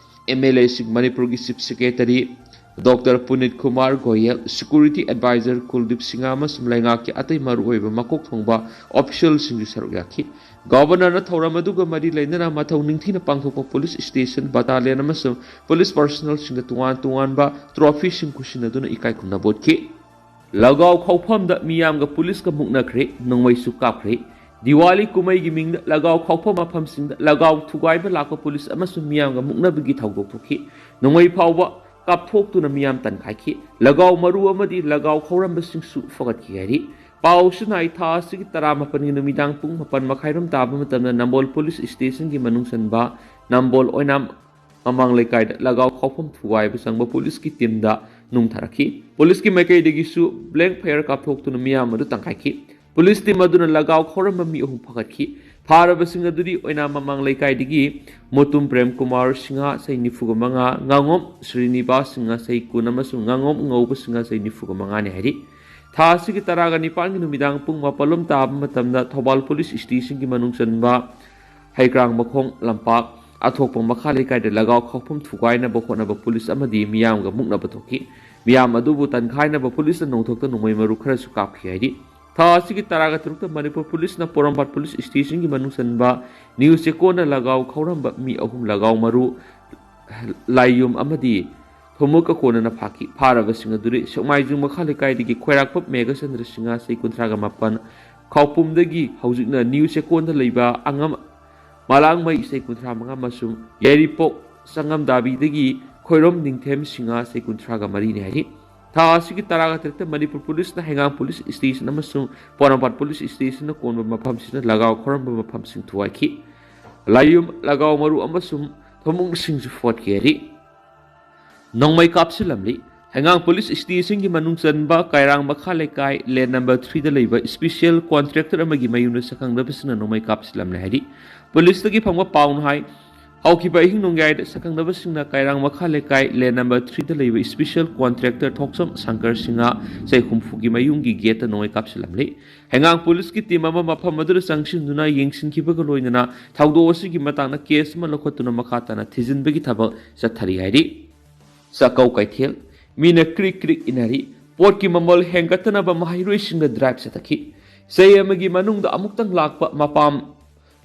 ꯑꯦꯝ ꯑꯦꯜ ꯑꯦꯁꯤꯡ, ꯃꯅꯤꯄꯨꯔꯒꯤ chief secretary doctor Punit Kumar Goyal, security adviser Kuldip Singh ꯑꯃꯁꯨꯡ ꯂꯩꯉꯥꯛꯀꯤ ꯑꯇꯩ ꯃꯔꯨꯑꯣꯏꯕ ꯃꯀꯣꯛ ꯊꯣꯡꯕ ꯑꯣꯐꯤꯁꯤꯌꯦꯜꯁꯤꯡꯁꯨ ꯁꯔꯨꯛ ꯌꯥꯈꯤ꯫ ꯒꯕꯔꯅꯔꯅ ꯊꯧꯔꯝ ꯑꯗꯨꯒ ꯃꯔꯤ ꯂꯩꯅꯅ ꯃꯊꯧ ꯅꯤꯡꯊꯤꯅ ꯄꯥꯡꯊꯣꯛꯄ ꯄꯨꯂꯤꯁ ꯁ꯭ꯇꯦꯁꯟ, ꯕꯇꯥꯂꯤꯌꯟ ꯑꯃꯁꯨꯡ ꯄꯨꯂꯤꯁ ꯄꯔꯁꯣꯅꯦꯜꯁꯤꯡꯗ ꯇꯣꯉꯥꯟ ꯇꯣꯉꯥꯟꯕ ꯇ꯭ꯔꯣꯐꯤꯁꯤꯡ ꯈꯨꯠꯁꯤꯟꯅꯗꯨꯅ ꯏꯀꯥꯏ ꯈꯨꯝꯅꯕ ꯎꯠꯈꯤ꯫ ꯂꯒꯥꯎ ꯈꯥꯎꯐꯝꯗ ꯃꯤꯌꯥꯝꯒ ꯄꯨꯂꯤꯁꯀ ꯃꯨꯛꯅꯈ꯭ꯔꯦ, ꯅꯣꯡꯃꯩꯁꯨ ꯀꯥꯞꯈ꯭ꯔꯦ꯫ ꯗꯤꯋꯥꯂꯤ ꯀꯨꯝꯍꯩꯒꯤ ꯃꯤꯡꯗ ꯂꯒꯥꯎ ꯈꯥꯎꯐꯝ ꯃꯐꯝꯁꯤꯡꯗ ꯂꯒꯥꯎ ꯊꯨꯒꯥꯏꯕ ꯂꯥꯛꯄ ꯄꯨꯂꯤꯁ ꯑꯃꯁꯨꯡ ꯃꯤꯌꯥꯝꯒ ꯃꯨꯛꯅꯕꯒꯤ ꯊꯧꯗꯣꯛ ꯊꯣꯛꯈꯤ꯫ ꯅꯣꯡꯃꯩ ꯐꯥꯎꯕ ꯀꯥꯞꯊꯣꯛꯇꯨꯅ ꯃꯤꯌꯥꯝ ꯇꯟꯈꯥꯏꯈꯤ꯫ ꯂꯒꯥꯎ ꯃꯔꯨ ꯑꯃꯗꯤ ꯂꯒꯥꯎ ꯈꯥꯎꯔꯝꯕꯁꯤꯡꯁꯨ ꯐꯒꯠꯈꯤ ꯍꯥꯏꯔꯤ꯫ ꯄꯥꯎꯁꯤꯅ ꯑꯩ ꯊꯥ ꯑꯁꯤꯒꯤ ꯇꯔꯥꯃꯥꯄꯟꯒꯤ ꯅꯨꯃꯤꯗꯥꯡ ꯄꯨꯡ ꯃꯥꯄꯟ ꯃꯈꯥꯏꯔꯣꯝ ꯇꯥꯕ ꯃꯇꯝꯗ ꯅꯝꯕꯣꯜ ꯄꯨꯂꯤꯁ ꯁ꯭ꯇꯦꯁꯟꯒꯤ ꯃꯅꯨꯡ ꯆꯟꯕ ꯅꯝꯕꯣꯜ ꯑꯣꯏꯅꯥꯝ ꯃꯃꯥꯡ ꯂꯩꯀꯥꯏꯗ ꯂꯒꯥꯎ ꯈꯥꯎꯐꯝ ꯊꯨꯒꯥꯏꯕ ꯆꯪꯕ ꯄꯨꯂꯤꯁꯀꯤ ꯇꯤꯝꯗ ꯅꯨꯡꯊꯔꯛꯈꯤ꯫ ꯄꯨꯂꯤꯁꯀꯤ ꯃꯥꯏꯀꯩꯗꯒꯤꯁꯨ ꯕ꯭ꯂꯦꯡ ꯐꯥꯌꯔ ꯀꯥꯞꯊꯣꯛꯇꯨꯅ ꯃꯤꯌꯥꯝ ꯑꯗꯨ ꯇꯪꯈꯥꯏꯈꯤ꯫ ꯄꯨꯂꯤꯁ ꯇꯤꯝ ꯑꯗꯨꯅ ꯂꯒꯥꯎ ꯈꯥꯎꯔꯝꯕ ꯃꯤ ꯑꯍꯨꯝ ꯐꯒꯠꯈꯤ꯫ ꯐꯥꯔꯕꯁꯤꯡ ꯑꯗꯨꯗꯤ ꯑꯣꯏꯅꯥꯝ ꯃꯃꯥꯡ ꯂꯩꯀꯥꯏꯗꯒꯤ ꯃꯣꯇꯨꯝ ꯄ꯭ꯔꯦꯝ ꯀꯨꯃꯥꯔ ꯁꯤꯡꯍ, ꯆꯍꯤ ꯅꯤꯐꯨꯒ ꯃꯉꯥ, ꯉꯥꯉꯣꯝ ꯁ꯭ꯔꯤꯅꯤꯕꯥꯁ ꯁꯤꯡꯍ, ꯆꯍꯤ ꯀꯨꯟ, ꯑꯃꯁꯨꯡ ꯉꯥꯉꯣꯝ ꯉꯧꯕ ꯁꯤꯡꯍ, ꯆꯍꯤ ꯅꯤꯐꯨꯒ ꯃꯉꯥꯅꯤ ꯍꯥꯏꯔꯤ꯫ ꯊꯥ ꯑꯁꯤꯒꯤ ꯇꯔꯥꯒ ꯅꯤꯄꯥꯟꯒꯤ ꯅꯨꯃꯤꯗꯥꯡ ꯄꯨꯡ ꯃꯥꯄꯜꯂꯣꯝ ꯇꯥꯕ ꯃꯇꯝꯗ ꯊꯧꯕꯥꯜ ꯄꯨꯂꯤꯁ ꯁ꯭ꯇꯦꯁꯟꯒꯤ ꯃꯅꯨꯡ ꯆꯟꯕ ꯍꯩꯀ꯭ꯔꯥꯡ ꯃꯈꯣꯡ ꯂꯝꯄꯥꯛ ꯑꯊꯣꯛꯄ ꯃꯈꯥ ꯂꯩꯀꯥꯏꯗ ꯂꯒꯥꯎ ꯈꯥꯎꯐꯝ ꯊꯨꯒꯥꯏꯅꯕ ꯍꯣꯠꯅꯕ ꯄꯨꯂꯤꯁ ꯑꯃꯗꯤ ꯃꯤꯌꯥꯝꯒ ꯃꯨꯛꯅꯕ ꯊꯣꯛꯈꯤ꯫ ꯃꯤꯌꯥꯝ ꯑꯗꯨꯕꯨ ꯇꯟꯈꯥꯏꯅꯕ ꯄꯨꯂꯤꯁꯅ ꯅꯣꯡꯊꯛꯇ ꯅꯣꯡꯃꯩ ꯃꯔꯨ ꯈꯔꯁꯨ ꯀꯥꯞꯈꯤ ꯍꯥꯏꯔꯤ꯫ ꯊꯥ ꯑꯁꯤꯒꯤ ꯇꯔꯥꯒ ꯇꯔꯨꯛꯇ ꯃꯅꯤꯄꯨꯔ ꯄꯨꯂꯤꯁꯅ ꯄꯣꯔꯣꯝꯄꯥꯠ ꯄꯨꯂꯤꯁ ꯁ꯭ꯇꯦꯁꯟꯒꯤ ꯃꯅꯨꯡ ꯆꯟꯕ ꯅ꯭ꯌꯨ ꯆꯦꯛꯀꯣꯟꯗ ꯂꯒꯥꯎ ꯈꯥꯎꯔꯝꯕ ꯃꯤ ꯑꯍꯨꯝ ꯂꯒꯥꯎ ꯃꯔꯨ ꯂꯥꯏꯌꯨꯝ ꯑꯃꯗꯤ ꯊꯨꯝꯃꯣꯛꯀ ꯀꯣꯟꯅꯅ ꯐꯥꯈꯤ꯫ ꯐꯥꯔꯕꯁꯤꯡ ꯑꯗꯨꯗꯤ ꯁꯦꯛꯃꯥꯏꯖꯤꯡ ꯃꯈꯥ ꯂꯩꯀꯥꯏꯗꯒꯤ ꯈꯣꯏꯔꯥꯛꯄꯝ ꯃꯦꯘꯆꯟꯗ꯭ꯔ ꯁꯤꯡꯍ, ꯆꯍꯤ ꯀꯨꯟꯊ꯭ꯔꯥꯒ ꯃꯥꯄꯟ, ꯈꯥꯎꯄꯨꯝꯗꯒꯤ ꯍꯧꯖꯤꯛꯅ ꯅ꯭ꯌꯨ ꯆꯦꯛꯀꯣꯟꯗ ꯂꯩꯕ ꯑꯉꯝ ꯃꯂꯥꯡꯃꯩ, ꯆꯍꯤ ꯀꯨꯟꯊ꯭ꯔꯥ ꯃꯉꯥ, ꯑꯃꯁꯨꯡ ꯌꯥꯏꯔꯤꯄꯣꯛ ꯁꯪꯉꯝꯗꯥꯕꯤꯗꯒꯤ ꯈꯣꯏꯔꯣꯝ ꯅꯤꯡꯊꯦꯝ ꯁꯤꯡꯍ, ꯆꯍꯤ ꯀꯨꯟꯊ꯭ꯔꯥꯒ ꯃꯔꯤꯅꯤ ꯍꯥꯏꯔꯤ꯫ ꯊꯥ ꯑꯁꯤꯒꯤ ꯇꯔꯥꯒ ꯇꯔꯦꯠꯇ ꯃꯅꯤꯄꯨꯔ ꯄꯨꯂꯤꯁꯅ ꯍꯩꯉꯥꯡ ꯄꯨꯂꯤꯁ ꯁ꯭ꯇꯦꯁꯟ ꯑꯃꯁꯨꯡ ꯄꯣꯔꯣꯝꯄꯥꯠ ꯄꯨꯂꯤꯁ ꯁ꯭ꯇꯦꯁꯟꯅ ꯀꯣꯟꯕ ꯃꯐꯝꯁꯤꯗ ꯂꯒꯥꯎ ꯈꯥꯎꯔꯝꯕ ꯃꯐꯝꯁꯤꯡ ꯊꯨꯒꯥꯏꯈꯤ꯫ ꯂꯥꯏꯌꯨꯝ, ꯂꯒꯥꯎ ꯃꯔꯨ ꯑꯃꯁꯨꯡ ꯊꯨꯝꯃꯣꯛꯁꯤꯡꯁꯨ ꯐꯒꯠꯈꯤ ꯍꯥꯏꯔꯤ꯫ ꯅꯣꯡꯃꯩ ꯀꯥꯞꯁꯤꯜꯂꯝꯂꯤ꯫ ꯍꯩꯉꯥꯡ ꯄꯨꯂꯤꯁ ꯁ꯭ꯇꯦꯁꯟꯒꯤ ꯃꯅꯨꯡ ꯆꯟꯕ ꯀꯩꯔꯥꯡ ꯃꯈꯥ ꯂꯩꯀꯥꯏ ꯂꯦꯟ ꯅꯝꯕꯔ ꯊ꯭ꯔꯤꯗ ꯂꯩꯕ ꯁ꯭ꯄꯤꯁꯦꯜ ꯀꯣꯟꯇ꯭ꯔꯦꯛꯇꯔ ꯑꯃꯒꯤ ꯃꯌꯨꯝꯗ ꯁꯛꯈꯪꯗꯕꯁꯤꯡꯅ ꯅꯣꯡꯃꯩ ꯀꯥꯞꯁꯤꯜꯂꯝꯂꯦ ꯍꯥꯏꯔꯤ꯫ ꯄꯨꯂꯤꯁꯇꯒꯤ ꯐꯪꯕ ꯄꯥꯎꯅ ꯍꯥꯏ, ꯍꯧꯈꯤꯕ ꯑꯍꯤꯡ ꯅꯣꯡꯌꯥꯏꯗ ꯁꯛꯈꯪꯅꯕꯁꯤꯡꯅ ꯀꯥꯏꯔꯥꯡ ꯃꯈꯥ ꯂꯩꯀꯥꯏ ꯂꯦꯟ ꯅꯝꯕꯔ ꯊ꯭ꯔꯤꯗ ꯂꯩꯕ ꯏꯁꯄꯤꯁꯦꯜ ꯀꯣꯟꯇ꯭ꯔꯦꯛꯇꯔ ꯊꯣꯛꯆꯝ ꯁꯪꯀꯔ ꯁꯤꯡꯍ, ꯆꯍꯤ ꯍꯨꯝꯐꯨꯒꯤ ꯃꯌꯨꯝꯒꯤ ꯒꯦꯠꯇ ꯅꯣꯡꯃꯩ ꯀꯥꯞꯁꯤꯜꯂꯝꯂꯤ꯫ ꯍꯩꯉꯥꯡ ꯄꯨꯂꯤꯁꯀꯤ ꯇꯤꯝ ꯑꯃ ꯃꯐꯝ ꯑꯗꯨꯗ ꯆꯪꯁꯤꯟꯗꯨꯅ ꯌꯦꯡꯁꯤꯟꯈꯤꯕꯒ ꯂꯣꯏꯅꯅ ꯊꯧꯗꯣꯛ ꯑꯁꯤꯒꯤ ꯃꯇꯥꯡꯗ ꯀꯦꯁ ꯑꯃ ꯂꯧꯈꯠꯇꯨꯅ ꯃꯈꯥ ꯇꯥꯅ ꯊꯤꯖꯤꯟꯕꯒꯤ ꯊꯕꯛ ꯆꯠꯊꯔꯤ ꯍꯥꯏꯔꯤ꯫ ꯆꯥꯛꯀꯧ ꯀꯩꯊꯦꯜ꯫ ꯃꯤꯅ ꯀ꯭ꯔꯤꯛ ꯀ꯭ꯔꯤꯛ ꯏꯟꯅꯔꯤ꯫ ꯄꯣꯠꯀꯤ ꯃꯃꯜ ꯍꯦꯟꯒꯠꯇꯅꯕ ꯃꯍꯩꯔꯣꯏꯁꯤꯡꯅ ꯗ꯭ꯔꯥꯏꯚ ꯆꯠꯊꯈꯤ꯫ ꯆꯍꯤ ꯑꯃꯒꯤ ꯃꯅꯨꯡꯗ ꯑꯃꯨꯛꯇꯪ ꯂꯥꯛꯄ ꯃꯄꯥꯝ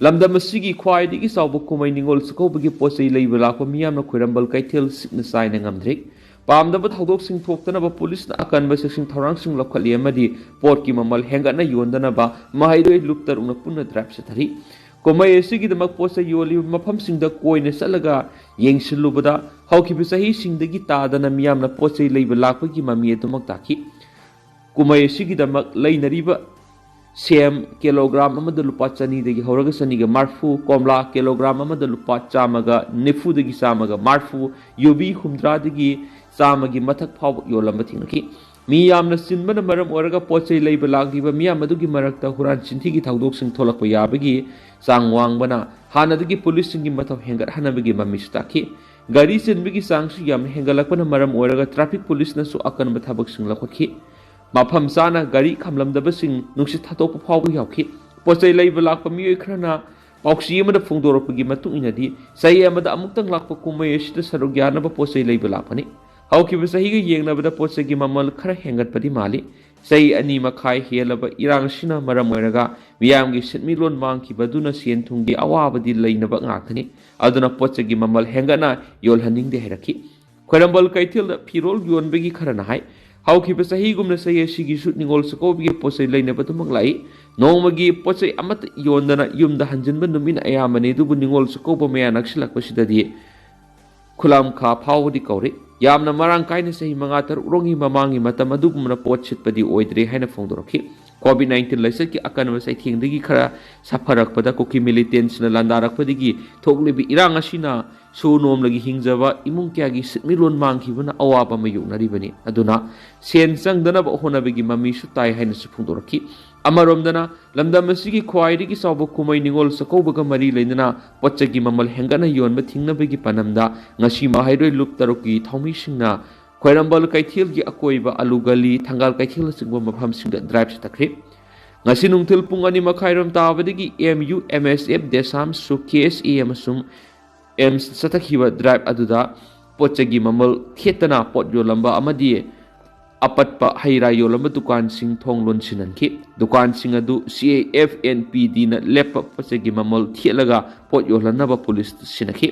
ꯂꯝꯗꯝ ꯑꯁꯤꯒꯤ ꯈ꯭ꯋꯥꯏꯗꯒꯤ ꯆꯥꯎꯕ ꯀꯨꯝꯍꯩ ꯅꯤꯉꯣꯜ ꯆꯥꯛꯀꯧꯕꯒꯤ ꯄꯣꯠ ꯆꯩ ꯂꯩꯕ ꯂꯥꯛꯄ ꯃꯤꯌꯥꯝꯅ ꯈ꯭ꯋꯥꯏꯔꯝꯕꯟ ꯀꯩꯊꯦꯜ ꯁꯤꯠꯅ ꯆꯥꯏꯅ ꯉꯝꯗ꯭ꯔꯤ꯫ ꯄꯥꯝꯗꯕ ꯊꯧꯗꯣꯛꯁꯤꯡ ꯊꯣꯛꯇꯅꯕ ꯄꯨꯂꯤꯁꯅ ꯑꯀꯟꯕ ꯆꯦꯛꯁꯤꯟ ꯊꯧꯔꯥꯡꯁꯤꯡ ꯂꯧꯈꯠꯂꯤ ꯑꯃꯗꯤ ꯄꯣꯠꯀꯤ ꯃꯃꯜ ꯍꯦꯟꯒꯠꯅ ꯌꯣꯟꯗꯅꯕ ꯃꯍꯩꯔꯣꯏ ꯂꯨꯞ ꯇꯔꯨꯛꯅ ꯄꯨꯟꯅ ꯗ꯭ꯔꯥꯏꯚ ꯆꯠꯊꯔꯤ꯫ ꯀꯨꯝꯍꯩ ꯑꯁꯤꯒꯤꯗꯃꯛ ꯄꯣꯠ ꯆꯩ ꯌꯣꯜꯂꯤꯕ ꯃꯐꯝꯁꯤꯡꯗ ꯀꯣꯏꯅ ꯆꯠꯂꯒ ꯌꯦꯡꯁꯤꯜꯂꯨꯕꯗ ꯍꯧꯈꯤꯕ ꯆꯍꯤꯁꯤꯡꯗꯒꯤ ꯇꯥꯗꯅ ꯃꯤꯌꯥꯝꯅ ꯄꯣꯠ ꯆꯩ ꯂꯩꯕ ꯂꯥꯛꯄꯒꯤ ꯃꯃꯤ ꯑꯗꯨꯃꯛ ꯇꯥꯈꯤ꯫ ꯀꯨꯝꯍꯩ ꯑꯁꯤꯒꯤꯗꯃꯛ ꯂꯩꯅꯔꯤꯕ ꯁꯦꯝ ꯀꯤꯂꯣꯒ꯭ꯔꯥꯝ ꯑꯃꯗ ꯂꯨꯄꯥ ꯆꯅꯤꯗꯒꯤ ꯍꯧꯔꯒ ꯆꯅꯤꯒ ꯃꯔꯐꯨ, ꯀꯣꯝꯂꯥ ꯀꯤꯂꯣꯒ꯭ꯔꯥꯝ ꯑꯃꯗ ꯂꯨꯄꯥ ꯆꯥꯝꯃꯒ ꯅꯤꯐꯨꯗꯒꯤ ꯆꯥꯝꯃꯒ ꯃꯔꯐꯨ, ꯌꯨꯕꯤ ꯍꯨꯝꯗ꯭ꯔꯥꯗꯒꯤ ꯆꯥꯝꯃꯒꯤ ꯃꯊꯛ ꯐꯥꯎꯕ ꯌꯣꯜꯂꯝꯕ ꯊꯦꯡꯅꯈꯤ꯫ ꯃꯤ ꯌꯥꯝꯅ ꯆꯤꯟꯕꯅ ꯃꯔꯝ ꯑꯣꯏꯔꯒ ꯄꯣꯠ ꯆꯩ ꯂꯩꯕ ꯂꯥꯛꯂꯤꯕ ꯃꯤꯌꯥꯝ ꯑꯗꯨꯒꯤ ꯃꯔꯛꯇ ꯍꯨꯔꯥꯟ ꯆꯤꯟꯊꯤꯒꯤ ꯊꯧꯗꯣꯛꯁꯤꯡ ꯊꯣꯛꯂꯛꯄ ꯌꯥꯕꯒꯤ ꯆꯥꯡ ꯋꯥꯡꯕꯅ ꯍꯥꯟꯅꯗꯒꯤ ꯄꯨꯂꯤꯁꯁꯤꯡꯒꯤ ꯃꯊꯧ ꯍꯦꯟꯒꯠꯍꯟꯅꯕꯒꯤ ꯃꯃꯤꯁꯨ ꯇꯥꯈꯤ꯫ ꯒꯥꯔꯤ ꯆꯤꯟꯕꯒꯤ ꯆꯥꯡꯁꯨ ꯌꯥꯝꯅ ꯍꯦꯟꯒꯠꯂꯛꯄꯅ ꯃꯔꯝ ꯑꯣꯏꯔꯒ ꯇ꯭ꯔꯥꯐꯤꯛ ꯄꯨꯂꯤꯁꯅꯁꯨ ꯑꯀꯟꯕ ꯊꯕꯛꯁꯤꯡ ꯂꯧꯈꯠꯈꯤ꯫ ꯃꯐꯝ ꯆꯥꯅ ꯒꯥꯔꯤ ꯈꯥꯝꯂꯝꯗꯕꯁꯤꯡ ꯅꯨꯡꯁꯤꯠ ꯊꯥꯗꯣꯛꯄ ꯐꯥꯎꯕ ꯌꯥꯎꯈꯤ꯫ ꯄꯣꯠ ꯆꯩ ꯂꯩꯕ ꯂꯥꯛꯄ ꯃꯤꯑꯣꯏ ꯈꯔꯅ ꯄꯥꯎꯆꯦ ꯑꯃꯗ ꯐꯣꯡꯗꯣꯔꯛꯄꯒꯤ ꯃꯇꯨꯡ ꯏꯟꯅꯗꯤ, ꯆꯍꯤ ꯑꯃꯗ ꯑꯃꯨꯛꯇꯪ ꯂꯥꯛꯄ ꯀꯨꯝꯍꯩ ꯑꯁꯤꯗ ꯁꯔꯨꯛ ꯌꯥꯅꯕ ꯄꯣꯠ ꯆꯩ ꯂꯩꯕ ꯂꯥꯛꯄꯅꯤ꯫ ꯍꯧꯈꯤꯕ ꯆꯍꯤꯒ ꯌꯦꯡꯅꯕꯗ ꯄꯣꯠ ꯆꯩꯒꯤ ꯃꯃꯜ ꯈꯔ ꯍꯦꯟꯒꯠꯄꯗꯤ ꯃꯥꯜꯂꯤ꯫ ꯆꯍꯤ ꯑꯅꯤ ꯃꯈꯥꯏ ꯍꯦꯜꯂꯕ ꯏꯔꯥꯡ ꯑꯁꯤꯅ ꯃꯔꯝ ꯑꯣꯏꯔꯒ ꯃꯤꯌꯥꯝꯒꯤ ꯁꯦꯟꯃꯤꯠꯂꯣꯟ ꯃꯥꯡꯈꯤꯕꯗꯨꯅ ꯁꯦꯟ ꯊꯨꯝꯒꯤ ꯑꯋꯥꯕꯗꯤ ꯂꯩꯅꯕ ꯉꯥꯛꯇꯅꯤ꯫ ꯑꯗꯨꯅ ꯄꯣꯠ ꯆꯩꯒꯤ ꯃꯃꯜ ꯍꯦꯟꯒꯠꯅ ꯌꯣꯜꯍꯟꯅꯤꯡꯗꯦ ꯍꯥꯏꯔꯛꯈꯤ꯫ ꯈ꯭ꯋꯥꯏꯔꯝꯕꯟ ꯀꯩꯊꯦꯜꯗ ꯐꯤꯔꯣꯜ ꯌꯣꯟꯕꯒꯤ ꯈꯔꯅ ꯍꯥꯏ, ꯍꯧꯈꯤꯕ ꯆꯍꯤꯒꯨꯝꯅ ꯆꯍꯤ ꯑꯁꯤꯒꯤꯁꯨ ꯅꯤꯉꯣꯜ ꯆꯥꯛꯀꯧꯕꯒꯤ ꯄꯣꯠ ꯆꯩ ꯂꯩꯅꯕ ꯑꯗꯨꯃꯛ ꯂꯥꯛꯏ꯫ ꯅꯣꯡꯃꯒꯤ ꯄꯣꯠ ꯆꯩ ꯑꯃꯠꯇ ꯌꯣꯟꯗꯅ ꯌꯨꯝꯗ ꯍꯟꯖꯤꯟꯕ ꯅꯨꯃꯤꯠꯅ ꯑꯌꯥꯝꯕꯅꯤ, ꯑꯗꯨꯕꯨ ꯅꯤꯉꯣꯜ ꯆꯥꯛꯀꯧꯕ ꯃꯌꯥ ꯅꯛꯁꯤꯜꯂꯛꯄꯁꯤꯗꯗꯤ ꯈꯨꯂꯥꯝꯈꯥ ꯐꯥꯎꯕꯗꯤ ꯀꯧꯔꯤ꯫ ꯌꯥꯝꯅ ꯃꯔꯥꯡ ꯀꯥꯏꯅ ꯆꯍꯤ ꯃꯉꯥ ꯇꯔꯨꯛ ꯔꯣꯝꯒꯤ ꯃꯃꯥꯡꯒꯤ ꯃꯇꯝ ꯑꯗꯨꯒꯨꯝꯅ ꯄꯣꯠ ꯁꯤꯠꯄꯗꯤ ꯑꯣꯏꯗ꯭ꯔꯦ ꯍꯥꯏꯅ ꯐꯣꯡꯗꯣꯔꯛꯈꯤ꯫ ꯀꯣꯚꯤꯗ ꯅꯥꯏꯟꯇꯤꯟ ꯂꯥꯏꯆꯠꯀꯤ ꯑꯀꯟꯕ ꯆꯩꯊꯦꯡꯗꯒꯤ ꯈꯔ ꯁꯥꯐꯔꯛꯄꯗ ꯀꯨꯀꯤ ꯃꯤꯂꯤꯇꯦꯟꯁꯤꯡꯅ ꯂꯥꯟꯗꯥꯔꯛꯄꯗꯒꯤ ꯊꯣꯛꯂꯤꯕ ꯏꯔꯥꯡ ꯑꯁꯤꯅ ꯁꯨ ꯅꯣꯝꯂꯒꯤ ꯍꯤꯡꯖꯕ ꯏꯃꯨꯡ ꯀꯌꯥꯒꯤ ꯁꯤꯟꯃꯤꯠꯂꯣꯟ ꯃꯥꯡꯈꯤꯕꯅ ꯑꯋꯥꯕ ꯃꯥꯌꯣꯛꯅꯔꯤꯕꯅꯤ꯫ ꯑꯗꯨꯅ ꯁꯦꯟ ꯆꯪꯗꯅꯕ ꯍꯣꯠꯅꯕꯒꯤ ꯃꯃꯤꯁꯨ ꯇꯥꯏ ꯍꯥꯏꯅꯁꯨ ꯐꯣꯡꯗꯣꯔꯛꯈꯤ꯫ ꯑꯃꯔꯣꯝꯗꯅ ꯂꯝꯗꯝ ꯑꯁꯤꯒꯤ ꯈ꯭ꯋꯥꯏꯗꯒꯤ ꯆꯥꯎꯕ ꯀꯨꯝꯍꯩ ꯅꯤꯉꯣꯜ ꯆꯥꯛꯀꯧꯕꯒ ꯃꯔꯤ ꯂꯩꯅꯅ ꯄꯣꯠ ꯆꯩꯒꯤ ꯃꯃꯜ ꯍꯦꯟꯒꯠꯅ ꯌꯣꯟꯕ ꯊꯤꯡꯅꯕꯒꯤ ꯄꯥꯟꯗꯝꯗ ꯉꯁꯤ ꯃꯍꯩꯔꯣꯏ ꯂꯨꯞ ꯇꯔꯨꯛꯀꯤ ꯊꯧꯃꯤꯁꯤꯡꯅ ꯈ꯭ꯋꯥꯏꯔꯝꯕꯟ ꯀꯩꯊꯦꯜꯒꯤ ꯑꯀꯣꯏꯕ, ꯑꯂꯨ ꯒꯂꯤ, ꯊꯪꯒꯥꯜ ꯀꯩꯊꯦꯜꯅꯆꯤꯡꯕ ꯃꯐꯝꯁꯤꯡꯗ ꯗ꯭ꯔꯥꯏꯚ ꯆꯠꯊꯈ꯭ꯔꯤ꯫ ꯉꯁꯤ ꯅꯨꯡꯊꯤꯜ ꯄꯨꯡ ꯑꯅꯤ ꯃꯈꯥꯏꯔꯣꯝ ꯇꯥꯕꯗꯒꯤ ꯑꯦꯝ ꯌꯨ, ꯑꯦꯝ ꯑꯦꯁ ꯑꯦꯐ, ꯗꯦꯁꯥꯝ, ꯁꯨ ꯀꯦ ꯑꯦꯁ ꯑꯦ ꯑꯃꯁꯨꯡ ꯑꯦꯝꯁ ꯆꯠꯊꯈꯤꯕ ꯗ꯭ꯔꯥꯏꯚ ꯑꯗꯨꯗ ꯄꯣꯠ ꯆꯩꯒꯤ ꯃꯃꯜ ꯊꯦꯠꯇꯅ ꯄꯣꯠ ꯌꯣꯜꯂꯝꯕ ꯑꯃꯗꯤ ꯑꯄꯠꯄ ꯍꯩ ꯔꯥ ꯌꯣꯜꯂꯝꯕ ꯗꯨꯀꯥꯟꯁꯤꯡ ꯊꯣꯡ ꯂꯣꯟꯁꯤꯟꯍꯟꯈꯤ꯫ ꯗꯨꯀꯥꯟꯁꯤꯡ ꯑꯗꯨ C I F N P ꯗꯤꯅ ꯂꯦꯞꯄ ꯄꯣꯠ ꯆꯩꯒꯤ ꯃꯃꯜ ꯊꯦꯠꯂꯒ ꯄꯣꯠ ꯌꯣꯜꯍꯟꯅꯕ ꯄꯨꯂꯤꯁꯇ ꯁꯤꯟꯅꯈꯤ꯫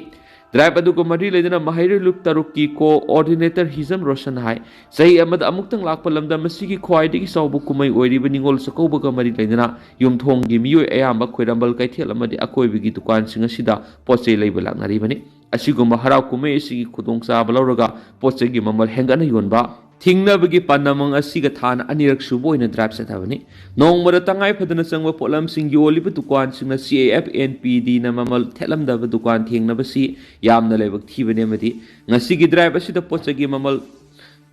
ꯗ꯭ꯔꯥꯏꯚ ꯑꯗꯨꯒ ꯃꯔꯤ ꯂꯩꯅꯅ ꯃꯍꯩꯔꯣꯏ ꯂꯨꯞ ꯇꯔꯨꯛꯀꯤ ꯀꯣꯑꯣꯔꯗꯤꯅꯦꯇꯔ ꯍꯤꯖꯝ ꯔꯣꯁꯟ ꯍꯥꯏ, ꯆꯍꯤ ꯑꯃꯗ ꯑꯃꯨꯛꯇꯪ ꯂꯥꯛꯄ ꯂꯝꯗꯝ ꯑꯁꯤꯒꯤ ꯈ꯭ꯋꯥꯏꯗꯒꯤ ꯆꯥꯎꯕ ꯀꯨꯝꯍꯩ ꯑꯣꯏꯔꯤꯕ ꯅꯤꯉꯣꯜ ꯆꯥꯛꯀꯧꯕꯒ ꯃꯔꯤ ꯂꯩꯅꯅ ꯌꯨꯝꯊꯣꯡꯒꯤ ꯃꯤꯑꯣꯏ ꯑꯌꯥꯝꯕ ꯈ꯭ꯋꯥꯏꯔꯝꯕꯟ ꯀꯩꯊꯦꯜ ꯑꯃꯗꯤ ꯑꯀꯣꯏꯕꯒꯤ ꯗꯨꯀꯥꯟꯁꯤꯡ ꯑꯁꯤꯗ ꯄꯣꯠ ꯆꯩ ꯂꯩꯕ ꯂꯥꯛꯅꯔꯤꯕꯅꯤ꯫ ꯑꯁꯤꯒꯨꯝꯕ ꯍꯔꯥꯎ ꯀꯨꯝꯍꯩ ꯑꯁꯤꯒꯤ ꯈꯨꯗꯣꯡꯆꯥꯕ ꯂꯧꯔꯒ ꯄꯣꯠ ꯆꯩꯒꯤ ꯃꯃꯜ ꯍꯦꯟꯒꯠꯅ ꯌꯣꯟꯕ ꯊꯤꯡꯅꯕꯒꯤ ꯄꯥꯟꯗꯝ ꯑꯁꯤꯒ ꯊꯥꯅ ꯑꯅꯤꯔꯛ ꯁꯨꯕ ꯑꯣꯏꯅ ꯗ꯭ꯔꯥꯏꯚ ꯆꯠꯊꯕꯅꯤ꯫ ꯅꯣꯡꯃꯗ ꯇꯉꯥꯏ ꯐꯗꯅ ꯆꯪꯕ ꯄꯣꯠꯂꯝꯁꯤꯡ ꯌꯣꯜꯂꯤꯕ ꯗꯨꯀꯥꯟꯁꯤꯡꯅ C I F N P ꯗꯤꯅ ꯃꯃꯜ ꯊꯦꯠꯂꯝꯗꯕ ꯗꯨꯀꯥꯟ ꯊꯦꯡꯅꯕꯁꯤ ꯌꯥꯝꯅ ꯂꯥꯏꯕꯛ ꯊꯤꯕꯅꯤ ꯑꯃꯗꯤ ꯉꯁꯤꯒꯤ ꯗ꯭ꯔꯥꯏꯚ ꯑꯁꯤꯗ ꯄꯣꯠ ꯆꯩꯒꯤ ꯃꯃꯜ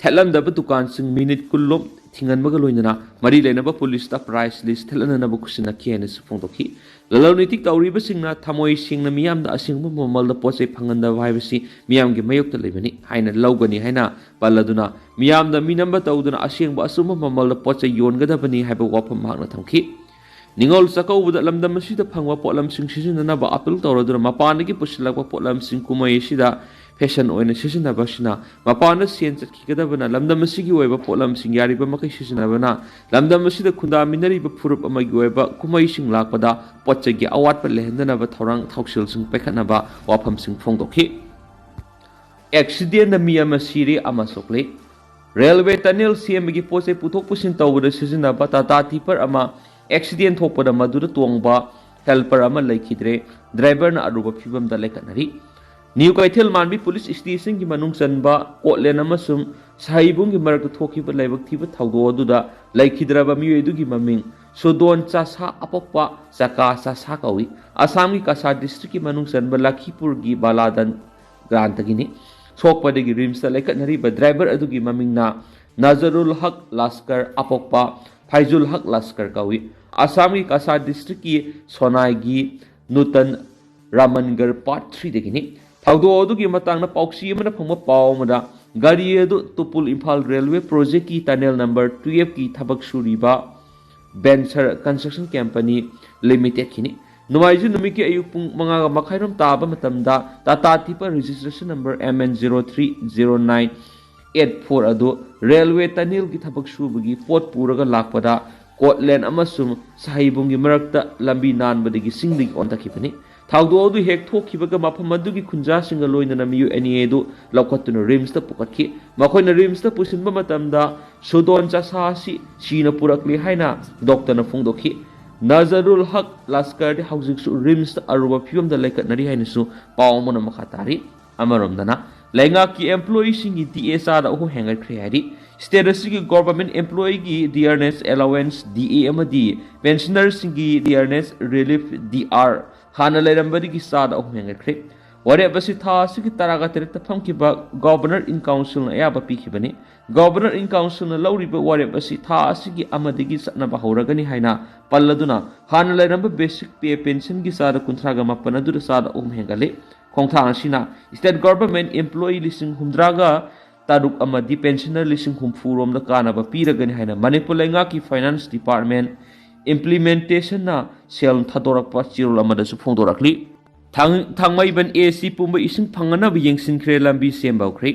ꯊꯦꯠꯂꯝꯗꯕ ꯗꯨꯀꯥꯟꯁꯤꯡ ꯃꯤꯅꯤꯠ ꯀꯨꯟ ꯂꯣꯝ ꯊꯤꯡꯍꯟꯕꯒ ꯂꯣꯏꯅꯅ ꯃꯔꯤ ꯂꯩꯅꯕ ꯄꯨꯂꯤꯁꯇ ꯄ꯭ꯔꯥꯏꯁ ꯂꯤꯁ ꯊꯦꯠꯍꯟꯅꯅꯕ ꯈꯨꯠꯁꯤꯟꯅꯈꯤ ꯍꯥꯏꯅꯁꯨ ꯐꯣꯡꯗꯣꯛꯈꯤ꯫ ꯂꯂꯣꯟ ꯏꯇꯤꯛ ꯇꯧꯔꯤꯕꯁꯤꯡꯅ ꯊꯃꯣꯏ ꯁꯦꯡꯅ ꯃꯤꯌꯥꯝꯗ ꯑꯁꯦꯡꯕ ꯃꯃꯜꯗ ꯄꯣꯠ ꯆꯩ ꯐꯪꯍꯟꯗꯕ ꯍꯥꯏꯕꯁꯤ ꯃꯤꯌꯥꯝꯒꯤ ꯃꯥꯌꯣꯛꯇ ꯂꯩꯕꯅꯤ ꯍꯥꯏꯅ ꯂꯧꯒꯅꯤ ꯍꯥꯏꯅ ꯄꯜꯂꯗꯨꯅ ꯃꯤꯌꯥꯝꯗ ꯃꯤꯅꯝꯕ ꯇꯧꯗꯨꯅ ꯑꯁꯦꯡꯕ ꯑꯆꯨꯝꯕ ꯃꯃꯜꯗ ꯄꯣꯠ ꯆꯩ ꯌꯣꯟꯒꯗꯕꯅꯤ ꯍꯥꯏꯕ ꯋꯥꯐꯝ ꯃꯍꯥꯛꯅ ꯊꯝꯈꯤ꯫ ꯅꯤꯉꯣꯜ ꯆꯥꯛꯀꯧꯕꯗ ꯂꯝꯗꯝ ꯑꯁꯤꯗ ꯐꯪꯕ ꯄꯣꯠꯂꯝꯁꯤꯡ ꯁꯤꯖꯤꯟꯅꯅꯕ ꯑꯥꯄꯤꯜ ꯇꯧꯔꯗꯨꯅ ꯃꯄꯥꯟꯗꯒꯤ ꯄꯨꯁꯤꯜꯂꯛꯄ ꯄꯣꯠꯂꯝꯁꯤꯡ ꯀꯨꯝꯍꯩ ꯑꯁꯤꯗ ꯐꯦꯁꯟ ꯑꯣꯏꯅ ꯁꯤꯖꯤꯟꯅꯕ ꯑꯁꯤꯅ ꯃꯄꯥꯟꯗ ꯁꯦꯟ ꯆꯠꯈꯤꯒꯗꯕꯅ ꯂꯝꯗꯝ ꯑꯁꯤꯒꯤ ꯑꯣꯏꯕ ꯄꯣꯠꯂꯝꯁꯤꯡ ꯌꯥꯔꯤꯕ ꯃꯈꯩ ꯁꯤꯖꯤꯟꯅꯕꯅ ꯂꯝꯗꯝ ꯑꯁꯤꯗ ꯈꯨꯟꯗꯥꯃꯤꯟꯅꯔꯤꯕ ꯐꯨꯔꯨꯞ ꯑꯃꯒꯤ ꯑꯣꯏꯕ ꯀꯨꯝꯍꯩꯁꯤꯡ ꯂꯥꯛꯄꯗ ꯄꯣꯠ ꯆꯩꯒꯤ ꯑꯋꯥꯠꯄ ꯂꯩꯍꯟꯗꯅꯕ ꯊꯧꯔꯥꯡ ꯊꯧꯁꯤꯜꯁꯤꯡ ꯄꯥꯏꯈꯠꯅꯕ ꯋꯥꯐꯝꯁꯤꯡ ꯐꯣꯡꯗꯣꯛꯈꯤ꯫ ꯑꯦꯛꯁꯤꯗꯦꯟꯗ ꯃꯤ ꯑꯃ ꯁꯤꯔꯦ ꯑꯃ ꯁꯣꯛꯂꯦ꯫ ꯔꯦꯜꯋꯦ ꯇꯅꯦꯜ ꯁꯦꯝꯕꯒꯤ ꯄꯣꯠ ꯆꯩ ꯄꯨꯊꯣꯛ ꯄꯨꯁꯤꯟ ꯇꯧꯕꯗ ꯁꯤꯖꯤꯟꯅꯕ ꯇꯥꯇꯥ ꯇꯤꯄꯔ ꯑꯃ ꯑꯦꯛꯁꯤꯗꯦꯟ ꯊꯣꯛꯄꯗ ꯃꯗꯨꯗ ꯇꯣꯡꯕ ꯍꯦꯜꯄꯔ ꯑꯃ ꯂꯩꯈꯤꯗ꯭ꯔꯦ꯫ ꯗ꯭ꯔꯥꯏꯚꯔꯅ ꯑꯔꯨꯕ ꯐꯤꯕꯝꯗ ꯂꯩꯈꯠꯅꯔꯤ꯫ ꯅ꯭ꯌꯨ ꯀꯩꯊꯦꯜ ꯃꯥꯟꯕꯤ ꯄꯨꯂꯤꯁ ꯁ꯭ꯇꯦꯁꯟꯒꯤ ꯃꯅꯨꯡ ꯆꯟꯕ ꯀꯣꯠꯂꯦꯟ ꯑꯃꯁꯨꯡ ꯁꯍꯩꯕꯨꯡꯒꯤ ꯃꯔꯛꯇ ꯊꯣꯛꯈꯤꯕ ꯂꯥꯏꯕꯛ ꯊꯤꯕ ꯊꯧꯗꯣꯛ ꯑꯗꯨꯗ ꯂꯩꯈꯤꯗ꯭ꯔꯕ ꯃꯤꯑꯣꯏ ꯑꯗꯨꯒꯤ ꯃꯃꯤꯡ ꯁꯨꯗꯣꯟ ꯆꯥꯁꯥ ꯑꯄꯣꯛꯄ ꯆꯀꯥ ꯆꯥꯁꯥ ꯀꯧꯏ꯫ ꯑꯁꯥꯝꯒꯤ ꯀꯁꯥꯔ ꯗꯤꯁꯇ꯭ꯔꯤꯛꯀꯤ ꯃꯅꯨꯡ ꯆꯟꯕ ꯂꯈꯤꯄꯨꯔꯒꯤ ꯕꯥꯂꯥꯗꯟ ꯒ꯭ꯔꯥꯟꯇꯒꯤꯅꯤ꯫ ꯁꯣꯛꯄꯗꯒꯤ ꯔꯤꯝꯁꯇ ꯂꯩꯈꯠꯅꯔꯤꯕ ꯗ꯭ꯔꯥꯏꯚꯔ ꯑꯗꯨꯒꯤ ꯃꯃꯤꯡꯅ ꯅꯖꯔꯨꯜ ꯍꯛ ꯂꯥꯁꯀꯔ ꯑꯄꯣꯛꯄ ꯐꯥꯏꯖꯨꯜ ꯍꯛ ꯂꯥꯁꯀꯔ ꯀꯧꯏ꯫ ꯑꯁꯥꯝꯒꯤ ꯀꯁꯥꯔ ꯗꯤꯁꯇ꯭ꯔꯤꯛꯀꯤ ꯁꯣꯅꯥꯏꯒꯤ ꯅꯨꯇꯟ ꯔꯥꯃꯟꯒꯔ ꯄꯥꯔꯠ ꯊ꯭ꯔꯤꯗꯒꯤꯅꯤ꯫ ꯊꯧꯗꯣꯛ ꯑꯗꯨꯒꯤ ꯃꯇꯥꯡꯗ ꯄꯥꯎꯆꯦ ꯑꯃꯅ ꯐꯪꯕ ꯄꯥꯎ ꯑꯃꯗ, ꯒꯥꯔꯤ ꯑꯗꯨ ꯇꯨꯄꯨꯜ ꯏꯝꯐꯥꯜ ꯔꯦꯜꯋꯦ ꯄ꯭ꯔꯣꯖꯦꯛꯀꯤ ꯇꯅꯦꯜ ꯅꯝꯕꯔ ꯇꯨꯌꯦꯜꯐꯀꯤ ꯊꯕꯛ ꯁꯨꯔꯤꯕ ꯕꯦꯟꯁꯔ ꯀꯟꯁꯇ꯭ꯔꯛꯁꯟ ꯀꯝꯄꯅꯤ ꯂꯤꯃꯤꯇꯦꯗꯀꯤꯅꯤ꯫ ꯅꯣꯡꯃꯥꯏꯖꯤꯡ ꯅꯨꯃꯤꯠꯀꯤ ꯑꯌꯨꯛ ꯄꯨꯡ ꯃꯉꯥꯒ ꯃꯈꯥꯏꯔꯣꯝ ꯇꯥꯕ ꯃꯇꯝꯗ Tata tipper registration number M N zero three zero nine eight four ꯑꯗꯨ ꯔꯦꯜꯋꯦ ꯇꯅꯦꯜꯒꯤ ꯊꯕꯛ ꯁꯨꯕꯒꯤ ꯄꯣꯠ ꯄꯨꯔꯒ ꯂꯥꯛꯄꯗ ꯀꯣꯠꯂꯦꯟ ꯑꯃꯁꯨꯡ ꯁꯍꯩꯕꯨꯡꯒꯤ ꯃꯔꯛꯇ ꯂꯝꯕꯤ ꯅꯥꯟꯕꯗꯒꯤ ꯁꯤꯡꯗꯒꯤ ꯑꯣꯟꯊꯛꯈꯤꯕꯅꯤ꯫ ꯊꯧꯗꯣꯛ ꯑꯗꯨ ꯍꯦꯛ ꯊꯣꯛꯈꯤꯕꯒ ꯃꯐꯝ ꯑꯗꯨꯒꯤ ꯈꯨꯟꯖꯥꯁꯤꯡꯒ ꯂꯣꯏꯅꯅ ꯃꯤꯑꯣꯏ ꯑꯅꯤ ꯑꯗꯨ ꯂꯧꯈꯠꯇꯨꯅ ꯔꯤꯝꯁꯇ ꯄꯨꯈꯠꯈꯤ꯫ ꯃꯈꯣꯏꯅ ꯔꯤꯝꯁꯇ ꯄꯨꯁꯤꯟꯕ ꯃꯇꯝꯗ ꯁꯨꯗꯣꯟ ꯆꯥꯁꯥ ꯑꯁꯤ ꯁꯤꯅ ꯄꯨꯔꯛꯂꯦ ꯍꯥꯏꯅ ꯗꯣꯛꯇꯔꯅ ꯐꯣꯡꯗꯣꯛꯈꯤ꯫ ꯅꯖꯔꯨꯜ ꯍꯛ ꯂꯥꯁꯀꯔꯗꯤ ꯍꯧꯖꯤꯛꯁꯨ ꯔꯤꯝꯁꯇ ꯑꯔꯨꯕ ꯐꯤꯕꯝꯗ ꯂꯩꯈꯠꯅꯔꯤ ꯍꯥꯏꯅꯁꯨ ꯄꯥꯎ ꯑꯃꯅ ꯃꯈꯥ ꯇꯥꯔꯤ꯫ ꯑꯃꯔꯣꯝꯗꯅ, ꯂꯩꯉꯥꯛꯀꯤ ꯑꯦꯝꯄ꯭ꯂꯣꯌꯤꯁꯤꯡꯒꯤ ꯗꯤ ꯑꯦ ꯆꯥꯗ ꯑꯍꯨꯝ ꯍꯦꯟꯒꯠꯈ꯭ꯔꯦ ꯍꯥꯏꯔꯤ꯫ ꯁ꯭ꯇꯦꯠ ꯑꯁꯤꯒꯤ ꯒꯣꯚꯔꯟꯃꯦꯟꯠ ꯑꯦꯝꯄ꯭ꯂꯣꯌꯤꯒꯤ ꯗꯤꯌꯔꯅꯦꯁ ꯑꯦꯂꯥꯋꯦꯟꯁ, ꯗꯤ ꯑꯦ, ꯑꯃꯗꯤ ꯄꯦꯟꯁꯅꯔꯁꯤꯡꯒꯤ ꯗꯤꯌꯔꯅꯦꯁ ꯔꯤꯂꯤꯐ, ꯗꯤ ꯑꯥꯔ, ꯍꯥꯟꯅ ꯂꯩꯔꯝꯕꯗꯒꯤ ꯆꯥꯗ ꯑꯍꯨꯝ ꯍꯦꯟꯒꯠꯈ꯭ꯔꯦ꯫ ꯋꯥꯔꯦꯞ ꯑꯁꯤ ꯊꯥ ꯑꯁꯤꯒꯤ ꯇꯔꯥꯒ ꯇꯔꯦꯠꯇ ꯐꯝꯈꯤꯕ ꯒꯣꯚꯔꯅꯔ ꯏꯟ ꯀꯥꯎꯟꯁꯤꯜꯅ ꯑꯌꯥꯕ ꯄꯤꯈꯤꯕꯅꯤ꯫ ꯒꯣꯚꯔꯅꯔ ꯏꯟ ꯀꯥꯎꯟꯁꯤꯜꯅ ꯂꯧꯔꯤꯕ ꯋꯥꯔꯦꯞ ꯑꯁꯤ ꯊꯥ ꯑꯁꯤꯒꯤ ꯑꯃꯗꯒꯤ ꯆꯠꯅꯕ ꯍꯧꯔꯒꯅꯤ ꯍꯥꯏꯅ ꯄꯜꯂꯗꯨꯅ, ꯍꯥꯟꯅ ꯂꯩꯔꯝꯕ ꯕꯦꯁꯤꯛ ꯄꯦ ꯄꯦꯟꯁꯟꯒꯤ ꯆꯥꯗ ꯀꯨꯟꯊ꯭ꯔꯥꯒ ꯃꯥꯄꯟ ꯑꯗꯨꯗ ꯆꯥꯗ ꯑꯍꯨꯝ ꯍꯦꯟꯒꯠꯂꯦ꯫ ꯈꯣꯡꯊꯥꯡ ꯑꯁꯤꯅ ꯁ꯭ꯇꯦꯠ ꯒꯣꯚꯔꯟꯃꯦꯟꯠ ꯑꯦꯝꯄ꯭ꯂꯣꯌꯤ ꯂꯤꯁꯤꯡ ꯍꯨꯝꯗ꯭ꯔꯥꯒ ꯇꯔꯨꯛ ꯑꯃꯗꯤ ꯄꯦꯟꯁꯅꯔ ꯂꯤꯁꯤꯡ ꯍꯨꯝꯐꯨ ꯔꯣꯝꯗ ꯀꯥꯟꯅꯕ ꯄꯤꯔꯒꯅꯤ ꯍꯥꯏꯅ ꯃꯅꯤꯄꯨꯔ ꯂꯩꯉꯥꯛꯀꯤ ꯐꯥꯏꯅꯥꯟꯁ ꯗꯤꯄꯥꯔꯠꯃꯦꯟꯠ ꯏꯝꯄ꯭ꯂꯤꯃꯦꯟꯇꯦꯁꯟꯅ ꯁꯦꯜ ꯊꯥꯗꯣꯔꯛꯄ ꯆꯦꯔꯣꯜ ꯑꯃꯗꯁꯨ ꯐꯣꯡꯗꯣꯔꯛꯂꯤ꯫ ꯊꯥꯡ-, ꯊꯥꯡꯃꯩꯕꯟ ꯑꯦ ꯁꯤ ꯄꯨꯝꯕ ꯏꯁꯤꯡ ꯐꯪꯅꯅꯕ ꯌꯦꯡꯁꯤꯟꯈ꯭ꯔꯦ, ꯂꯝꯕꯤ ꯁꯦꯝꯕ ꯍꯧꯈ꯭ꯔꯦ꯫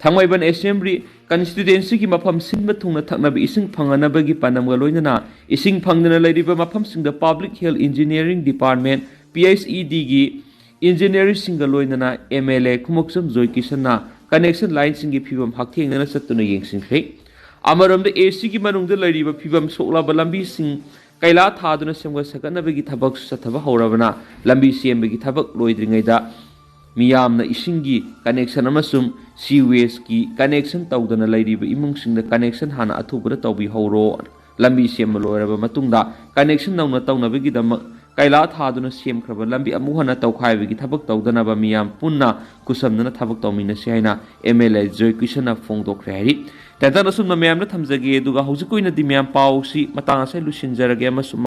ꯊꯥꯡꯃꯩꯕꯟ ꯑꯦꯁꯦꯝꯕ꯭ꯂꯤ ꯀꯟꯁꯇꯤꯇ꯭ꯋꯦꯟꯁꯤꯒꯤ ꯃꯐꯝ ꯁꯤꯟꯕ ꯊꯨꯡꯅ ꯊꯛꯅꯕ ꯏꯁꯤꯡ ꯐꯪꯅꯅꯕꯒꯤ ꯄꯥꯟꯗꯝꯒ ꯂꯣꯏꯅꯅ ꯏꯁꯤꯡ ꯐꯪꯗꯅ ꯂꯩꯔꯤꯕ ꯃꯐꯝꯁꯤꯡꯗ public health engineering department, P H E ꯗꯤꯒꯤ ꯏꯟꯖꯤꯅꯤꯌꯥꯔꯁꯤꯡꯒ ꯂꯣꯏꯅꯅ ꯑꯦꯝ ꯑꯦꯜ ꯑꯦ ꯈꯨꯃꯨꯛꯆꯝ ꯖꯣꯏꯀꯤꯁꯟꯅ ꯀꯅꯦꯛꯁꯟ ꯂꯥꯏꯟꯁꯤꯡꯒꯤ ꯐꯤꯕꯝ ꯍꯛꯊꯦꯡꯅꯅ ꯆꯠꯇꯨꯅ ꯌꯦꯡꯁꯤꯟꯈ꯭ꯔꯦ꯫ ꯑꯃꯔꯣꯝꯗ, ꯑꯦ ꯁꯤꯒꯤ ꯃꯅꯨꯡꯗ ꯂꯩꯔꯤꯕ ꯐꯤꯕꯝ ꯁꯣꯛꯂꯕ ꯂꯝꯕꯤꯁꯤꯡ ꯀꯩꯂꯥ ꯊꯥꯗꯨꯅ ꯁꯦꯝꯒꯠ ꯁꯥꯒꯠꯅꯕꯒꯤ ꯊꯕꯛꯁꯨ ꯆꯠꯊꯕ ꯍꯧꯔꯕꯅ, ꯂꯝꯕꯤ ꯁꯦꯝꯕꯒꯤ ꯊꯕꯛ ꯂꯣꯏꯗ꯭ꯔꯤꯉꯩꯗ ꯃꯤꯌꯥꯝꯅ ꯏꯁꯤꯡꯒꯤ ꯀꯅꯦꯛꯁꯟ ꯑꯃꯁꯨꯡ ꯁꯤꯋꯦꯖꯀꯤ ꯀꯅꯦꯛꯁꯟ ꯇꯧꯗꯅ ꯂꯩꯔꯤꯕ ꯏꯃꯨꯡꯁꯤꯡꯗ ꯀꯅꯦꯛꯁꯟ ꯍꯥꯟꯅ ꯑꯊꯨꯕꯗ ꯇꯧꯕꯤꯍꯧꯔꯣ꯫ ꯂꯝꯕꯤ ꯁꯦꯝꯕ ꯂꯣꯏꯔꯕ ꯃꯇꯨꯡꯗ connection ꯅꯧꯅ ꯇꯧꯅꯕꯒꯤꯗꯃꯛ ꯀꯩꯂꯥ ꯊꯥꯗꯨꯅ ꯁꯦꯝꯈ꯭ꯔꯕ ꯂꯝꯕꯤ ꯑꯃꯨꯛ ꯍꯟꯅ ꯇꯧꯈꯥꯏꯕꯒꯤ ꯊꯕꯛ ꯇꯧꯗꯅꯕ ꯃꯤꯌꯥꯝ ꯄꯨꯟꯅ ꯈꯨꯠꯁꯝꯅꯅ ꯊꯕꯛ ꯇꯧꯃꯤꯟꯅꯁꯤ ꯍꯥꯏꯅ M L A ꯖꯣꯏ ꯀꯤꯁꯟꯅ ꯐꯣꯡꯗꯣꯛꯈ꯭ꯔꯦ ꯍꯥꯏꯔꯤ꯫ ꯇꯦꯟꯇꯛꯅ ꯑꯁꯨꯝꯅ ꯃꯌꯥꯝꯗ ꯊꯝꯖꯒꯦ, ꯑꯗꯨꯒ ꯍꯧꯖꯤꯛꯀꯤ ꯑꯣꯏꯅꯗꯤ ꯃꯌꯥꯝ ꯄꯥꯎꯁꯤ ꯃꯇꯥꯡ ꯑꯁꯤꯗ ꯂꯣꯏꯁꯤꯟꯖꯔꯒꯦ ꯑꯃꯁꯨꯡ